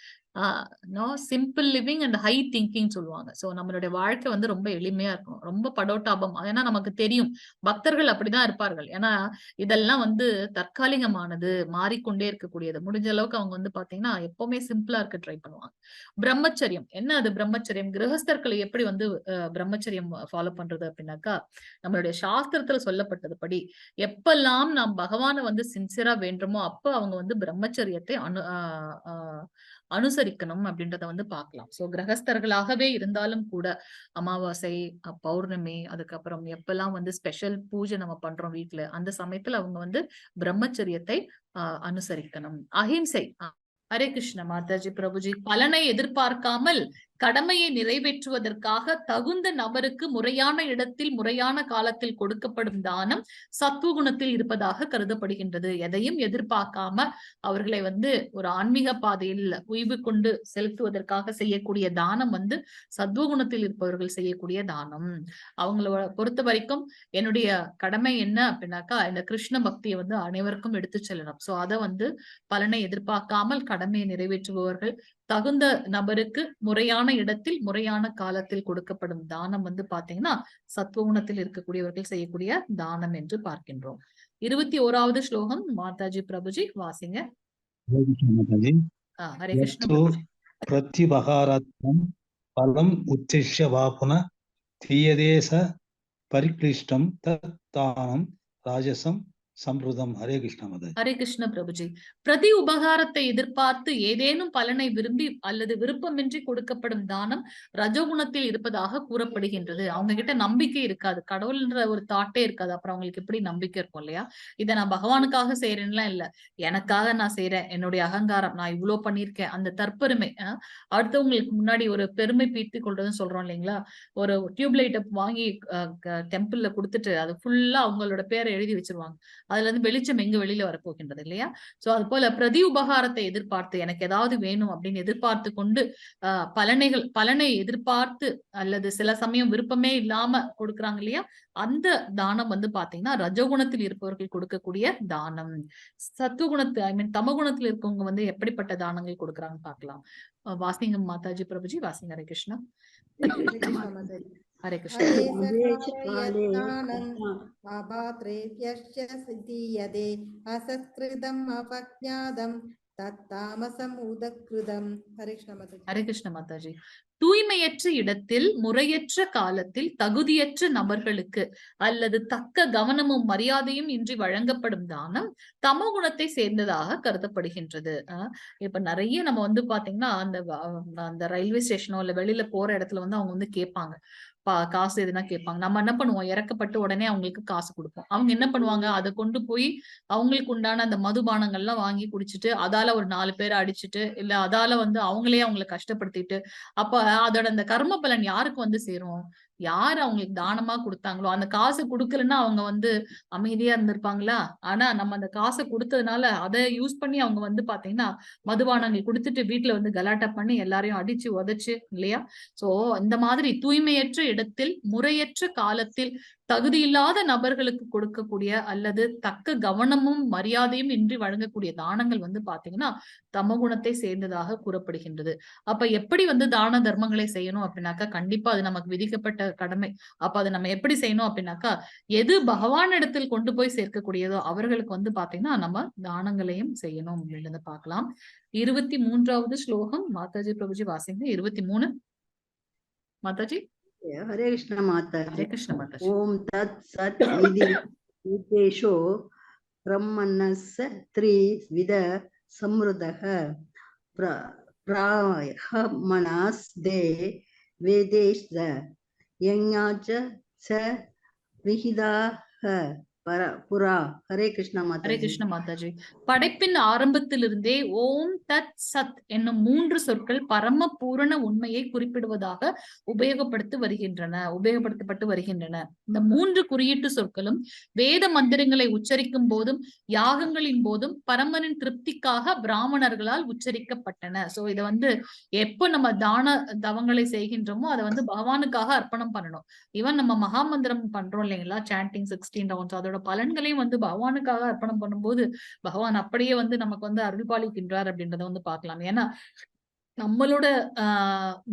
No simple living and high thinking சொல்லுவாங்க. சோ நம்மளுடைய வாழ்க்கை வந்து ரொம்ப எளிமையா இருக்கணும், ரொம்ப படோட்டாபம். ஏன்னா நமக்கு தெரியும் பக்தர்கள் அப்படிதான் இருப்பார்கள். ஏன்னா இதெல்லாம் வந்து தற்காலிகமானது, மாறிக்கொண்டே இருக்கக்கூடியது. முடிஞ்ச அளவுக்கு அவங்க வந்து பாத்தீங்கன்னா எப்பவுமே சிம்பிளா இருக்க ட்ரை பண்ணுவாங்க. பிரம்மச்சரியம் என்ன அது? பிரம்மச்சரியம் கிரகஸ்தர்களை எப்படி வந்து பிரம்மச்சரியம் ஃபாலோ பண்றது அப்படின்னாக்கா, நம்மளுடைய சாஸ்திரத்துல சொல்லப்பட்டதுபடி எப்பெல்லாம் நாம் பகவானை வந்து சின்சியரா வேண்டுமோ அப்ப அவங்க வந்து பிரம்மச்சரியத்தை அனுசரிக்கணும் அப்படின்றத வந்து பார்க்கலாம். சோ கிரகஸ்தர்களாகவே இருந்தாலும் கூட அமாவாசை, பௌர்ணமி, அதுக்கப்புறம் எப்பெல்லாம் வந்து ஸ்பெஷல் பூஜை நம்ம பண்றோம் வீட்டுல, அந்த சமயத்துல அவங்க வந்து பிரம்மச்சரியத்தை அனுசரிக்கணும். அஹிம்சை, ஹரே கிருஷ்ண மாதாஜி பிரபுஜி. பலனை எதிர்பார்க்காமல் கடமையை நிறைவேற்றுவதற்காக தகுந்த நபருக்கு முறையான இடத்தில் முறையான காலத்தில் கொடுக்கப்படும் தானம் சத்துவகுணத்தில் இருப்பதாக கருதப்படுகின்றது. எதையும் எதிர்பார்க்காம அவர்களை வந்து ஒரு ஆன்மீக பாதையில் உய்வு கொண்டு செலுத்துவதற்காக செய்யக்கூடிய தானம் வந்து சத்துவகுணத்தில் இருப்பவர்கள் செய்யக்கூடிய தானம். அவங்கள பொறுத்த வரைக்கும் என்னுடைய கடமை என்ன அப்படின்னாக்கா இந்த கிருஷ்ண பக்தியை வந்து அனைவருக்கும் எடுத்து செல்லணும். சோ அதை வந்து பலனை எதிர்பார்க்காமல் கடமையை நிறைவேற்றுபவர்கள் தகுந்த நபருக்கு முறையான இடத்தில் முறையான காலத்தில் கொடுக்கப்படும் தானம் வந்து பாத்தீங்கன்னா சத்துவகுணத்தில் இருக்கக்கூடியவர்கள் செய்யக்கூடிய தானம் என்று பார்க்கின்றோம். 21வது ஸ்லோகம் மாதாஜி பிரபுஜி வாசிங்க. ஹரே கிருஷ்ண மாதாஜி. ஹரே கிருஷ்ண யத்து பிரபுஜி. பிரத்யுபகாராத்மம் பலம் உத்திஷ்ய வா புன தீயதே ச பரிக்ளிஷ்டம் தத் தானம் ராஜசம் சம்ருதம். ஹரே கிருஷ்ண மாதாஜி. ஹரே கிருஷ்ண பிரபுஜி. பிரதி உபகாரத்தை எதிர்பார்த்து ஏதேனும் பலனை விரும்பி அல்லது விருப்பமின்றி கொடுக்கப்படும் தானம் ரஜோகுணத்தில் இருப்பதாக கூறப்படுகின்றது. அவங்க கிட்ட நம்பிக்கை இருக்காது, கடவுள்ன்ற ஒரு தாட்டே இருக்காது. அப்புறம் அவங்களுக்கு எப்படி நம்பிக்கை இருக்கும் இல்லையா? இதை நான் பகவானுக்காக செய்யறேன்லாம் இல்ல, எனக்காக நான் செய்யறேன், என்னுடைய அகங்காரம், நான் இவ்ளோ பண்ணிருக்கேன், அந்த தற்பெருமை. அடுத்தவங்களுக்கு முன்னாடி ஒரு பெருமை பீர்த்தி கொள்றதுன்னு சொல்றோம் இல்லைங்களா? ஒரு டியூப்லைட்டை வாங்கி டெம்பிள்ல கொடுத்துட்டு அது ஃபுல்லா அவங்களோட பேரை எழுதி வச்சிருவாங்க. அதுல இருந்து வெளிச்சம் எங்க வெளியில வரப்போகின்றது இல்லையா? சோ அது போல பிரதி உபகாரத்தை எதிர்பார்த்து எனக்கு ஏதாவது வேணும் அப்படின்னு எதிர்பார்த்து கொண்டு பலனை எதிர்பார்த்து அல்லது சில சமயம் விருப்பமே இல்லாம கொடுக்குறாங்க இல்லையா? அந்த தானம் வந்து பாத்தீங்கன்னா ரஜோகுணத்தில் இருப்பவர்கள் கொடுக்கக்கூடிய தானம். சத்துவகுணத்து ஐ மீன் தமகுணத்தில் இருக்கவங்க வந்து எப்படிப்பட்ட தானங்கள் கொடுக்குறாங்கன்னு பார்க்கலாம். வாசிங்க மாதாஜி பிரபுஜி வாசிங்க. ஹரே கிருஷ்ணா. ஹரே கிருஷ்ணா மாதாஜி. ஹரே கிருஷ்ணா. ஹரே சர்வாலயத்தானம் அபாத்ரேவ்யஸ்ய சிதீயதே அசத்கிருதம் அபஜ்ஞாதம் தத்தாமசம் உதக்ருதம். ஹரே கிருஷ்ணா மாதாஜி. ஹரே கிருஷ்ண மாதாஜி. தூய்மையற்ற இடத்தில் முறையற்ற காலத்தில் தகுதியற்ற நபர்களுக்கு அல்லது தக்க கவனமும் மரியாதையும் இன்றி வழங்கப்படும் தானம் தமோகுணத்தை சேர்ந்ததாக கருதப்படுகின்றது. இப்ப நிறைய நம்ம வந்து பாத்தீங்கன்னா அந்த அந்த ரயில்வே ஸ்டேஷனோ இல்ல வெளியில போற இடத்துல வந்து அவங்க வந்து கேட்பாங்க, காசு எதுனா கேட்பாங்க. நம்ம என்ன பண்ணுவோம், இறக்கப்பட்டு உடனே அவங்களுக்கு காசு கொடுப்போம். அவங்க என்ன பண்ணுவாங்க, அதை கொண்டு போய் அவங்களுக்கு உண்டான அந்த மதுபானங்கள்லாம் வாங்கி குடிச்சிட்டு அதால ஒரு 4 பேரை அடிச்சுட்டு இல்ல அதால வந்து அவங்களே அவங்களை கஷ்டப்படுத்திட்டு அப்ப அதோட அந்த கர்ம பலன் யாருக்கு வந்து சேரும்? யாரு அவங்களுக்கு தானமா கொடுத்தாங்களோ அந்த காசு கொடுக்கலன்னா அவங்க வந்து அமைதியா இருந்திருப்பாங்களா? ஆனா நம்ம அந்த காசை கொடுத்ததுனால அதை யூஸ் பண்ணி அவங்க வந்து பாத்தீங்கன்னா மதுபானங்கள் கொடுத்துட்டு வீட்டுல வந்து கலாட்டா பண்ணி எல்லாரையும் அடிச்சு உதைச்சு இல்லையா? சோ இந்த மாதிரி தூய்மையற்ற இடத்தில் முறையற்ற காலத்தில் தகுதியில்லாத நபர்களுக்கு கொடுக்கக்கூடிய அல்லது தக்க கவனமும் மரியாதையும் இன்றி வழங்கக்கூடிய தானங்கள் வந்து பாத்தீங்கன்னா தமகுணத்தை சேர்ந்ததாக கூறப்படுகின்றது. அப்ப எப்படி வந்து தான தர்மங்களை செய்யணும் அப்படின்னாக்கா கண்டிப்பா அது நமக்கு விதிக்கப்பட்ட கடமை. அப்ப அதை நம்ம எப்படி செய்யணும் அப்படின்னாக்கா எது பகவான் இடத்தில் கொண்டு போய் சேர்க்கக்கூடியதோ அவர்களுக்கு வந்து பாத்தீங்கன்னா நம்ம தானங்களையும் செய்யணும் அப்படின்றத பார்க்கலாம். 23வது ஸ்லோகம் மாதாஜி பிரபுஜி வாசிங்க. 23 மாதாஜி. ஹரே கிருஷ்ண மாதாஜி. ஹரே கிருஷ்ண மாதாஜி. ஓம் தத் சத் இதி பூதேஷோ பிரம்மணஸ்ஸ த்ரிவித சம்ருதஹ பிராஹ்மணாஸ்தே வேதேஷ யஞ்ஞாச்ச ச விஹிதாஹ புரா. ஹரே கிருஷ்ணா ஹரே மாதாஜி. கிருஷ்ண மாதாஜி. படைப்பின் ஆரம்பத்திலிருந்தே ஓம் தத் சத் என்னும் 3 சொற்கள் பரம பூரண உண்மையை குறிப்பிடுவதாக உபயோகப்படுத்தப்பட்டு வருகின்றன. இந்த 3 குறியீட்டு சொற்களும் வேத மந்திரங்களை உச்சரிக்கும் போதும் யாகங்களின் போதும் பரமனின் திருப்திக்காக பிராமணர்களால் உச்சரிக்கப்பட்டன. சோ இதை வந்து எப்போ நம்ம தான தவங்களை செய்கின்றோமோ அதை வந்து பகவானுக்காக அர்ப்பணம் பண்ணணும். ஈவன் நம்ம மகாமந்திரம் பண்றோம் இல்லைங்களா, சாண்டிங் 16 ரவுண்ட்ஸ், அதோட பலன்களையும் வந்து பகவானுக்காக அர்ப்பணம் பண்ணும்போது பகவான் அப்படியே வந்து நமக்கு வந்து அருள் பாலிக்கின்றார் அப்படின்றத வந்து பார்க்கலாம். ஏன்னா நம்மளோட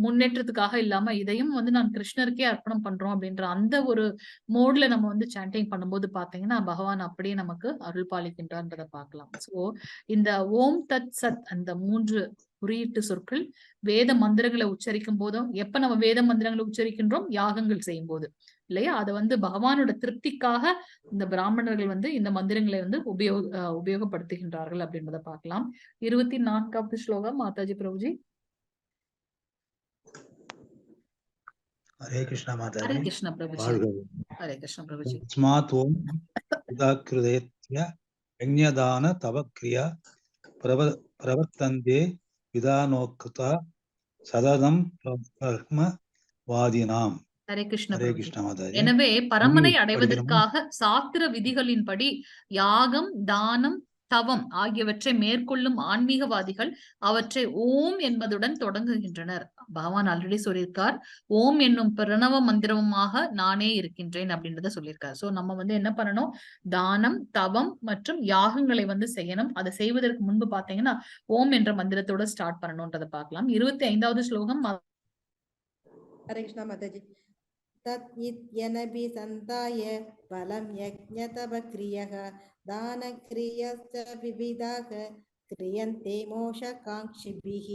முன்னேற்றத்துக்காக இல்லாம இதையும் வந்து நான் கிருஷ்ணருக்கே அர்ப்பணம் பண்றோம் அப்படின்ற அந்த ஒரு மோட்ல நம்ம வந்து சாண்டிங் பண்ணும்போது பாத்தீங்கன்னா பகவான் அப்படியே நமக்கு அருள் பாலிக்கின்றார்ன்றதை பார்க்கலாம். சோ இந்த ஓம் தத் சத் அந்த 3 குறியீட்டு சொற்கள் வேத மந்திரங்களை உச்சரிக்கும் போதும், எப்ப நம்ம வேத மந்திரங்களை உச்சரிக்கின்றோம், யாகங்கள் செய்யும் போது இல்லையா, அதை வந்து பகவானோட திருப்திக்காக இந்த பிராமணர்கள் வந்து இந்த மந்திரங்களை வந்து உபயோகப்படுத்துகின்றார்கள் அப்படின்றத பார்க்கலாம். 24வது ஸ்லோகம் மாதாஜி பிரபுஜி. ஹரே கிருஷ்ணா மாதாஜி. ஹரே கிருஷ்ணா பிரபுஜி. வாழ்க. ஹரே கிருஷ்ணா பிரபுஜி. தஸ்மாத் ஓம் உதாக்கிருதேத்ய யஜ்ஞதான தவ கிரியா பிரவர்த்தந்தே விதானோக்தா சததம் பிரம்மவாதினாம். ஹரே கிருஷ்ண ஹரே பிரபுஜி. கிருஷ்ண மாதாஜி. எனவே பரமனை படிக்கணுமா? அடைவதற்காக சாஸ்திர விதிகளின்படி யாகம், தானம், தவம் ஆகியவற்றை மேற்கொள்ளும் ஆன்மீகவாதிகள் அவற்றை ஓம் என்பதுடன் தொடங்குகின்றனர். பகவான் ஆல்ரெடி சொல்லியிருக்கார், ஓம் என்னும் பிரணவ மந்திரமுமாக நானே இருக்கின்றேன் அப்படின்றத சொல்லியிருக்கார். சோ நம்ம வந்து என்ன பண்ணணும், தானம், தவம் மற்றும் யாகங்களை வந்து செய்யணும். அதை செய்வதற்கு முன்பு பாத்தீங்கன்னா ஓம் என்ற மந்திரத்தோட ஸ்டார்ட் பண்ணணும்ன்றதை பார்க்கலாம். 25வது ஸ்லோகம். ஹரே கிருஷ்ணா மாதாஜி. தத் இத்யனபிசந்தாய பலம் யஜ்ஞதபக்ரியः தானக்ரியஸ்ச விவிதாக கிரியந்தே மோஷகாங்க்ஷிபிஹ.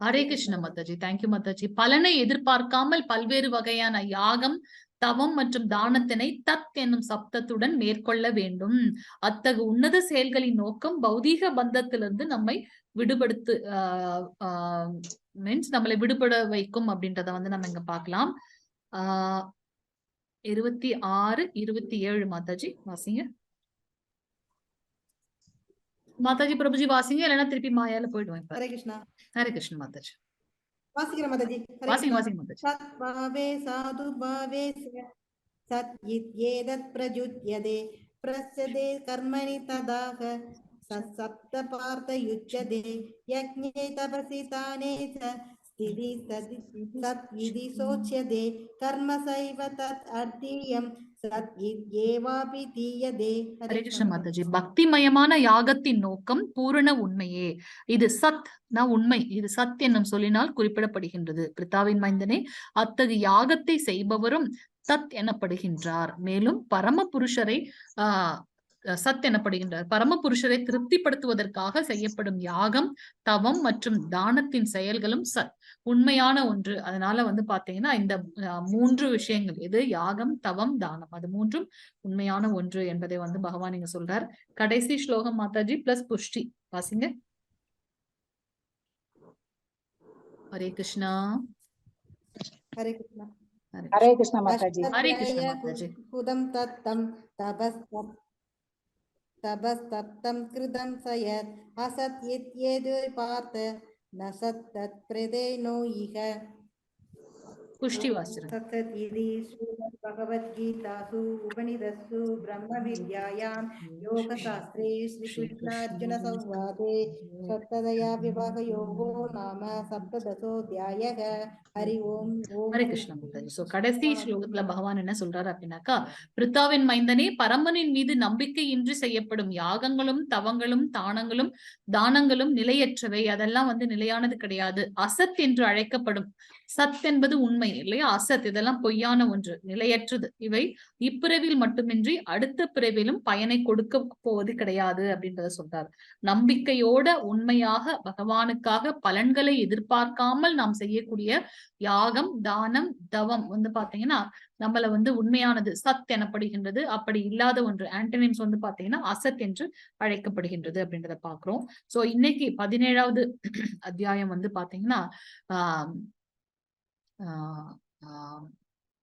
Hare Krishna Mataji. Thank you Mataji. பலனை எதிர்பார்க்காமல் பல்வேறு வகையான யாகம், தவம் மற்றும் தானத்தினை தத் என்னும் சப்தத்துடன் மேற்கொள்ள வேண்டும். அத்தகு உன்னத செயல்களின் நோக்கம் பௌதீக பந்தத்திலிருந்து நம்மை விடுபடுத்து மீன்ஸ் நம்மளை விடுபட வைக்கும் அப்படின்றத வந்து நம்ம இங்க பார்க்கலாம். 26, 27 மாதாஜி வாசிங்க. மாதாஜி பிரபுஜி வாசிங்க, இல்லைன்னா திருப்பி மாயால போயிடுவோம் இப்ப. ஹரே கிருஷ்ணா. ஹரே கிருஷ்ண மாதாஜி. வாசிக்கிறேன் மாதாஜி. ஹரே வாசிங்க கிருஷ்ணா. வாசிங்க மாதாஜி. சத் பாவே சாது பாவே சத் இத்யேதத் பிரஜுத்யதே பிரஸ்யதே கர்மணி ததாக சப்த பார்த்த யுச்யதே யக்ஞே தபசி தானே ச ஸ்திதி சதி சத் இதி சோச்யதே கர்ம சைவ தத் அர்த்தீயம் சத் இத்யேவாபி தீயதே. ஹரே கிருஷ்ண மாதாஜி. பக்திமயமான யாகத்தின் நோக்கம் பூரண உண்மையே. இது சத் நான் உண்மை, இது சத் என்னும் சொல்லினால் குறிப்பிடப்படுகின்றது. பிரித்தாவின் மைந்தனே, அத்தகு யாகத்தை செய்பவரும் தத் எனப்படுகின்றார். மேலும் பரம புருஷரை சத் எனப்படுகின்றார். பரம புருஷரை திருப்திப்படுத்துவதற்காக செய்யப்படும் யாகம், தவம் மற்றும் தானத்தின் செயல்களும் சத், உண்மையான ஒன்று. அதனால வந்து பாத்தீங்கன்னா இந்த 3 விஷயங்கள், எது யாகம், தவம், தானம், அது மூன்றும் உண்மையான ஒன்று என்பதை வந்து பகவான் இங்க சொல்றார். கடைசி ஸ்லோகம் மாதாஜி பிளஸ் புஷ்டி வாசிங்க. ஹரே கிருஷ்ணா. ஹரே கிருஷ்ணா. ஹரே கிருஷ்ணா மாதாஜி. ஹரே கிருஷ்ணா மாதாஜி. குதம் தத்தம் தபஸ்தப்தம் கிருதம் சயத் அசத் இத்யேது பார்த்த ந சத் தத் பிரதே நோ இக. புஷ்டி வாசிச்சிருங்க. தத் இதி ஸ்ரீமத் பகவத்கீதாசு உபனிஷத்சு பிரம்ம வித்யாயாம் யோகசாஸ்திரே ஸ்ரீகிருஷ்ணார்ஜுன சம்வாதே சப்ததயா விவாக யோகோ நாம சப்ததசோத்யாயக. ஹரி ஓம். ஓம் ஹரே கிருஷ்ண மாதாஜி. சோ கடைசி ஸ்லோகத்துல பகவான் என்ன சொல்றாரு அப்படின்னாக்கா, பிரித்தாவின் மைந்தனே, பரமனின் மீது நம்பிக்கையின்றி செய்யப்படும் யாகங்களும் தவங்களும் தானங்களும் நிலையற்றவை. அதெல்லாம் வந்து நிலையானது கிடையாது. அசத் என்று அழைக்கப்படும் சத் என்பது உண்மை இல்லையா, அசத் இதெல்லாம் பொய்யான ஒன்று, நிலையற்றது. இவை இப்பிறவியில் மட்டுமின்றி அடுத்த பிறவிலும் பயனை கொடுக்க போவது கிடையாது அப்படின்றத சொல்றாரு. நம்பிக்கையோட உண்மையாக பகவானுக்காக பலன்களை எதிர்பார்க்காமல் நாம் செய்யக்கூடிய யாகம், தானம், தவம் வந்து பாத்தீங்கன்னா நம்மள வந்து உண்மையானது சத் எனப்படுகின்றது. அப்படி இல்லாத ஒன்று ஆன்டனிம்ஸ் வந்து பாத்தீங்கன்னா அசத் என்று அழைக்கப்படுகின்றது அப்படின்றத பாக்குறோம். சோ இன்னைக்கு 17வது அத்தியாயம் வந்து பாத்தீங்கன்னா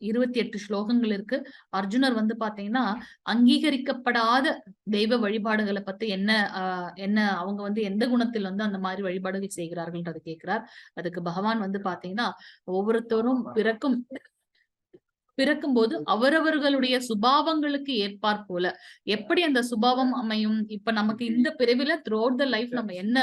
28 ஸ்லோகங்கள் இருக்கு. அர்ஜுனர் வந்து பாத்தீங்கன்னா அங்கீகரிக்கப்படாத தெய்வ வழிபாடுகளை பத்தி என்ன என்ன அவங்க வந்து எந்த குணத்தில் வந்து அந்த மாதிரி வழிபாடுகள் செய்கிறார்கள்ன்றதை கேட்கிறார். அதுக்கு பகவான் வந்து பாத்தீங்கன்னா ஒவ்வொருத்தரும் பிறக்கும் போது அவரவர்களுடைய சுபாவங்களுக்கு ஏற்பாற் போல எப்படி அந்த சுபாவம் அமையும். இப்ப நமக்கு இந்த பிறவில த்ரூ அவுட் the life நம்ம என்ன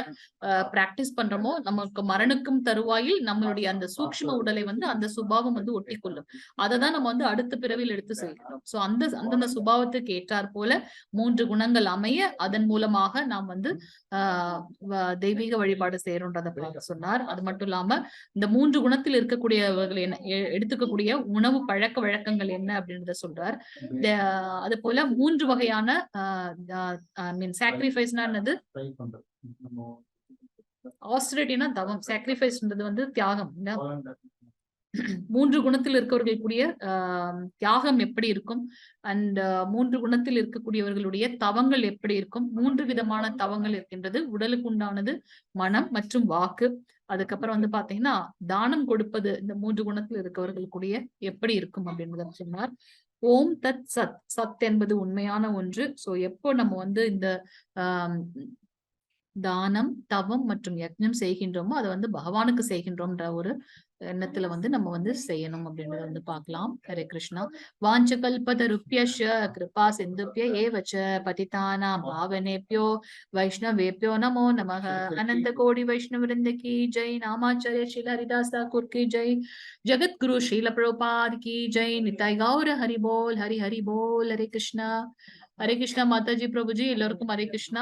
பிராக்டிஸ் பண்றோமோ நமக்கு மரணுக்கும் தருவாயில் நம்மளுடைய அந்த சூக்ஷ்ம உடலை வந்து அந்த சுபாவம் வந்து ஒட்டி கொள்ளும். அதை தான் நம்ம வந்து அடுத்த பிறவியில் எடுத்து செல்கிறோம். சோ அந்த அந்தந்த சுபாவத்துக்கு ஏற்றாற் போல 3 குணங்கள் அமைய அதன் மூலமாக நாம் வந்து தெய்வீக வழிபாடு செய்யறோன்றதை பார்க்க சொன்னார். அது மட்டும் இல்லாம இந்த 3 குணத்தில் இருக்கக்கூடியவர்கள் என்ன எடுத்துக்கக்கூடிய உணவு பழக்க வழக்கங்கள் என்ன அப்படின்றத சொல்றார். அது போல 3 வகையான சாக்ரிஃபைஸ்னா என்னது, ஆஸ்டரிட்டினா தவம், சாக்ரிஃபைஸ்ன்றது வந்து தியாகம். 3 குணத்தில் இருக்கவர்கள் கூடிய தியாகம் எப்படி இருக்கும், அண்ட் 3 குணத்தில் இருக்கக்கூடியவர்களுடைய தவங்கள் எப்படி இருக்கும். 3 விதமான தவங்கள் இருக்கின்றது, உடலுக்கு உண்டானது, மனம் மற்றும் வாக்கு. அதுக்கப்புறம் வந்து பாத்தீங்கன்னா தானம் கொடுப்பது இந்த 3 குணத்தில் இருக்கவர்கள் கூடிய எப்படி இருக்கும் அப்படின்றத சொன்னார். ஓம் தத் சத், சத் என்பது உண்மையான ஒன்று. சோ எப்போ நம்ம வந்து இந்த தானம், தவம் மற்றும் யக்ஞம் செய்கின்றோமோ அதை வந்து பகவானுக்கு செய்கின்றோம்ன்ற ஒரு எண்ணத்துல வந்து நம்ம வந்து செய்யணும் அப்படின்றத வந்து பார்க்கலாம். ஹரே கிருஷ்ணா. வாஞ்சகல்பதருப்யஷ கிருபா சிந்துப்ய ஏவச்ச பதிதானாம் பாவனேப்யோ வைஷ்ணவேப்யோ நமோ நமः. அனந்த கோடி வைஷ்ணவ விருந்த கி ஜெய். நாமாச்சாரிய ஸ்ரீல ஹரிதாஸ் தாக்கூர் கி ஜெய். ஜகத்குரு ஸ்ரீல பிரபுபாத் கி ஜெய். நித்தாய் கௌர ஹரி போல், ஹரி ஹரி போல். ஹரே கிருஷ்ணா. ஹரே கிருஷ்ணா மாதாஜி, பிரபுஜி, எல்லோருக்கும் ஹரே கிருஷ்ணா.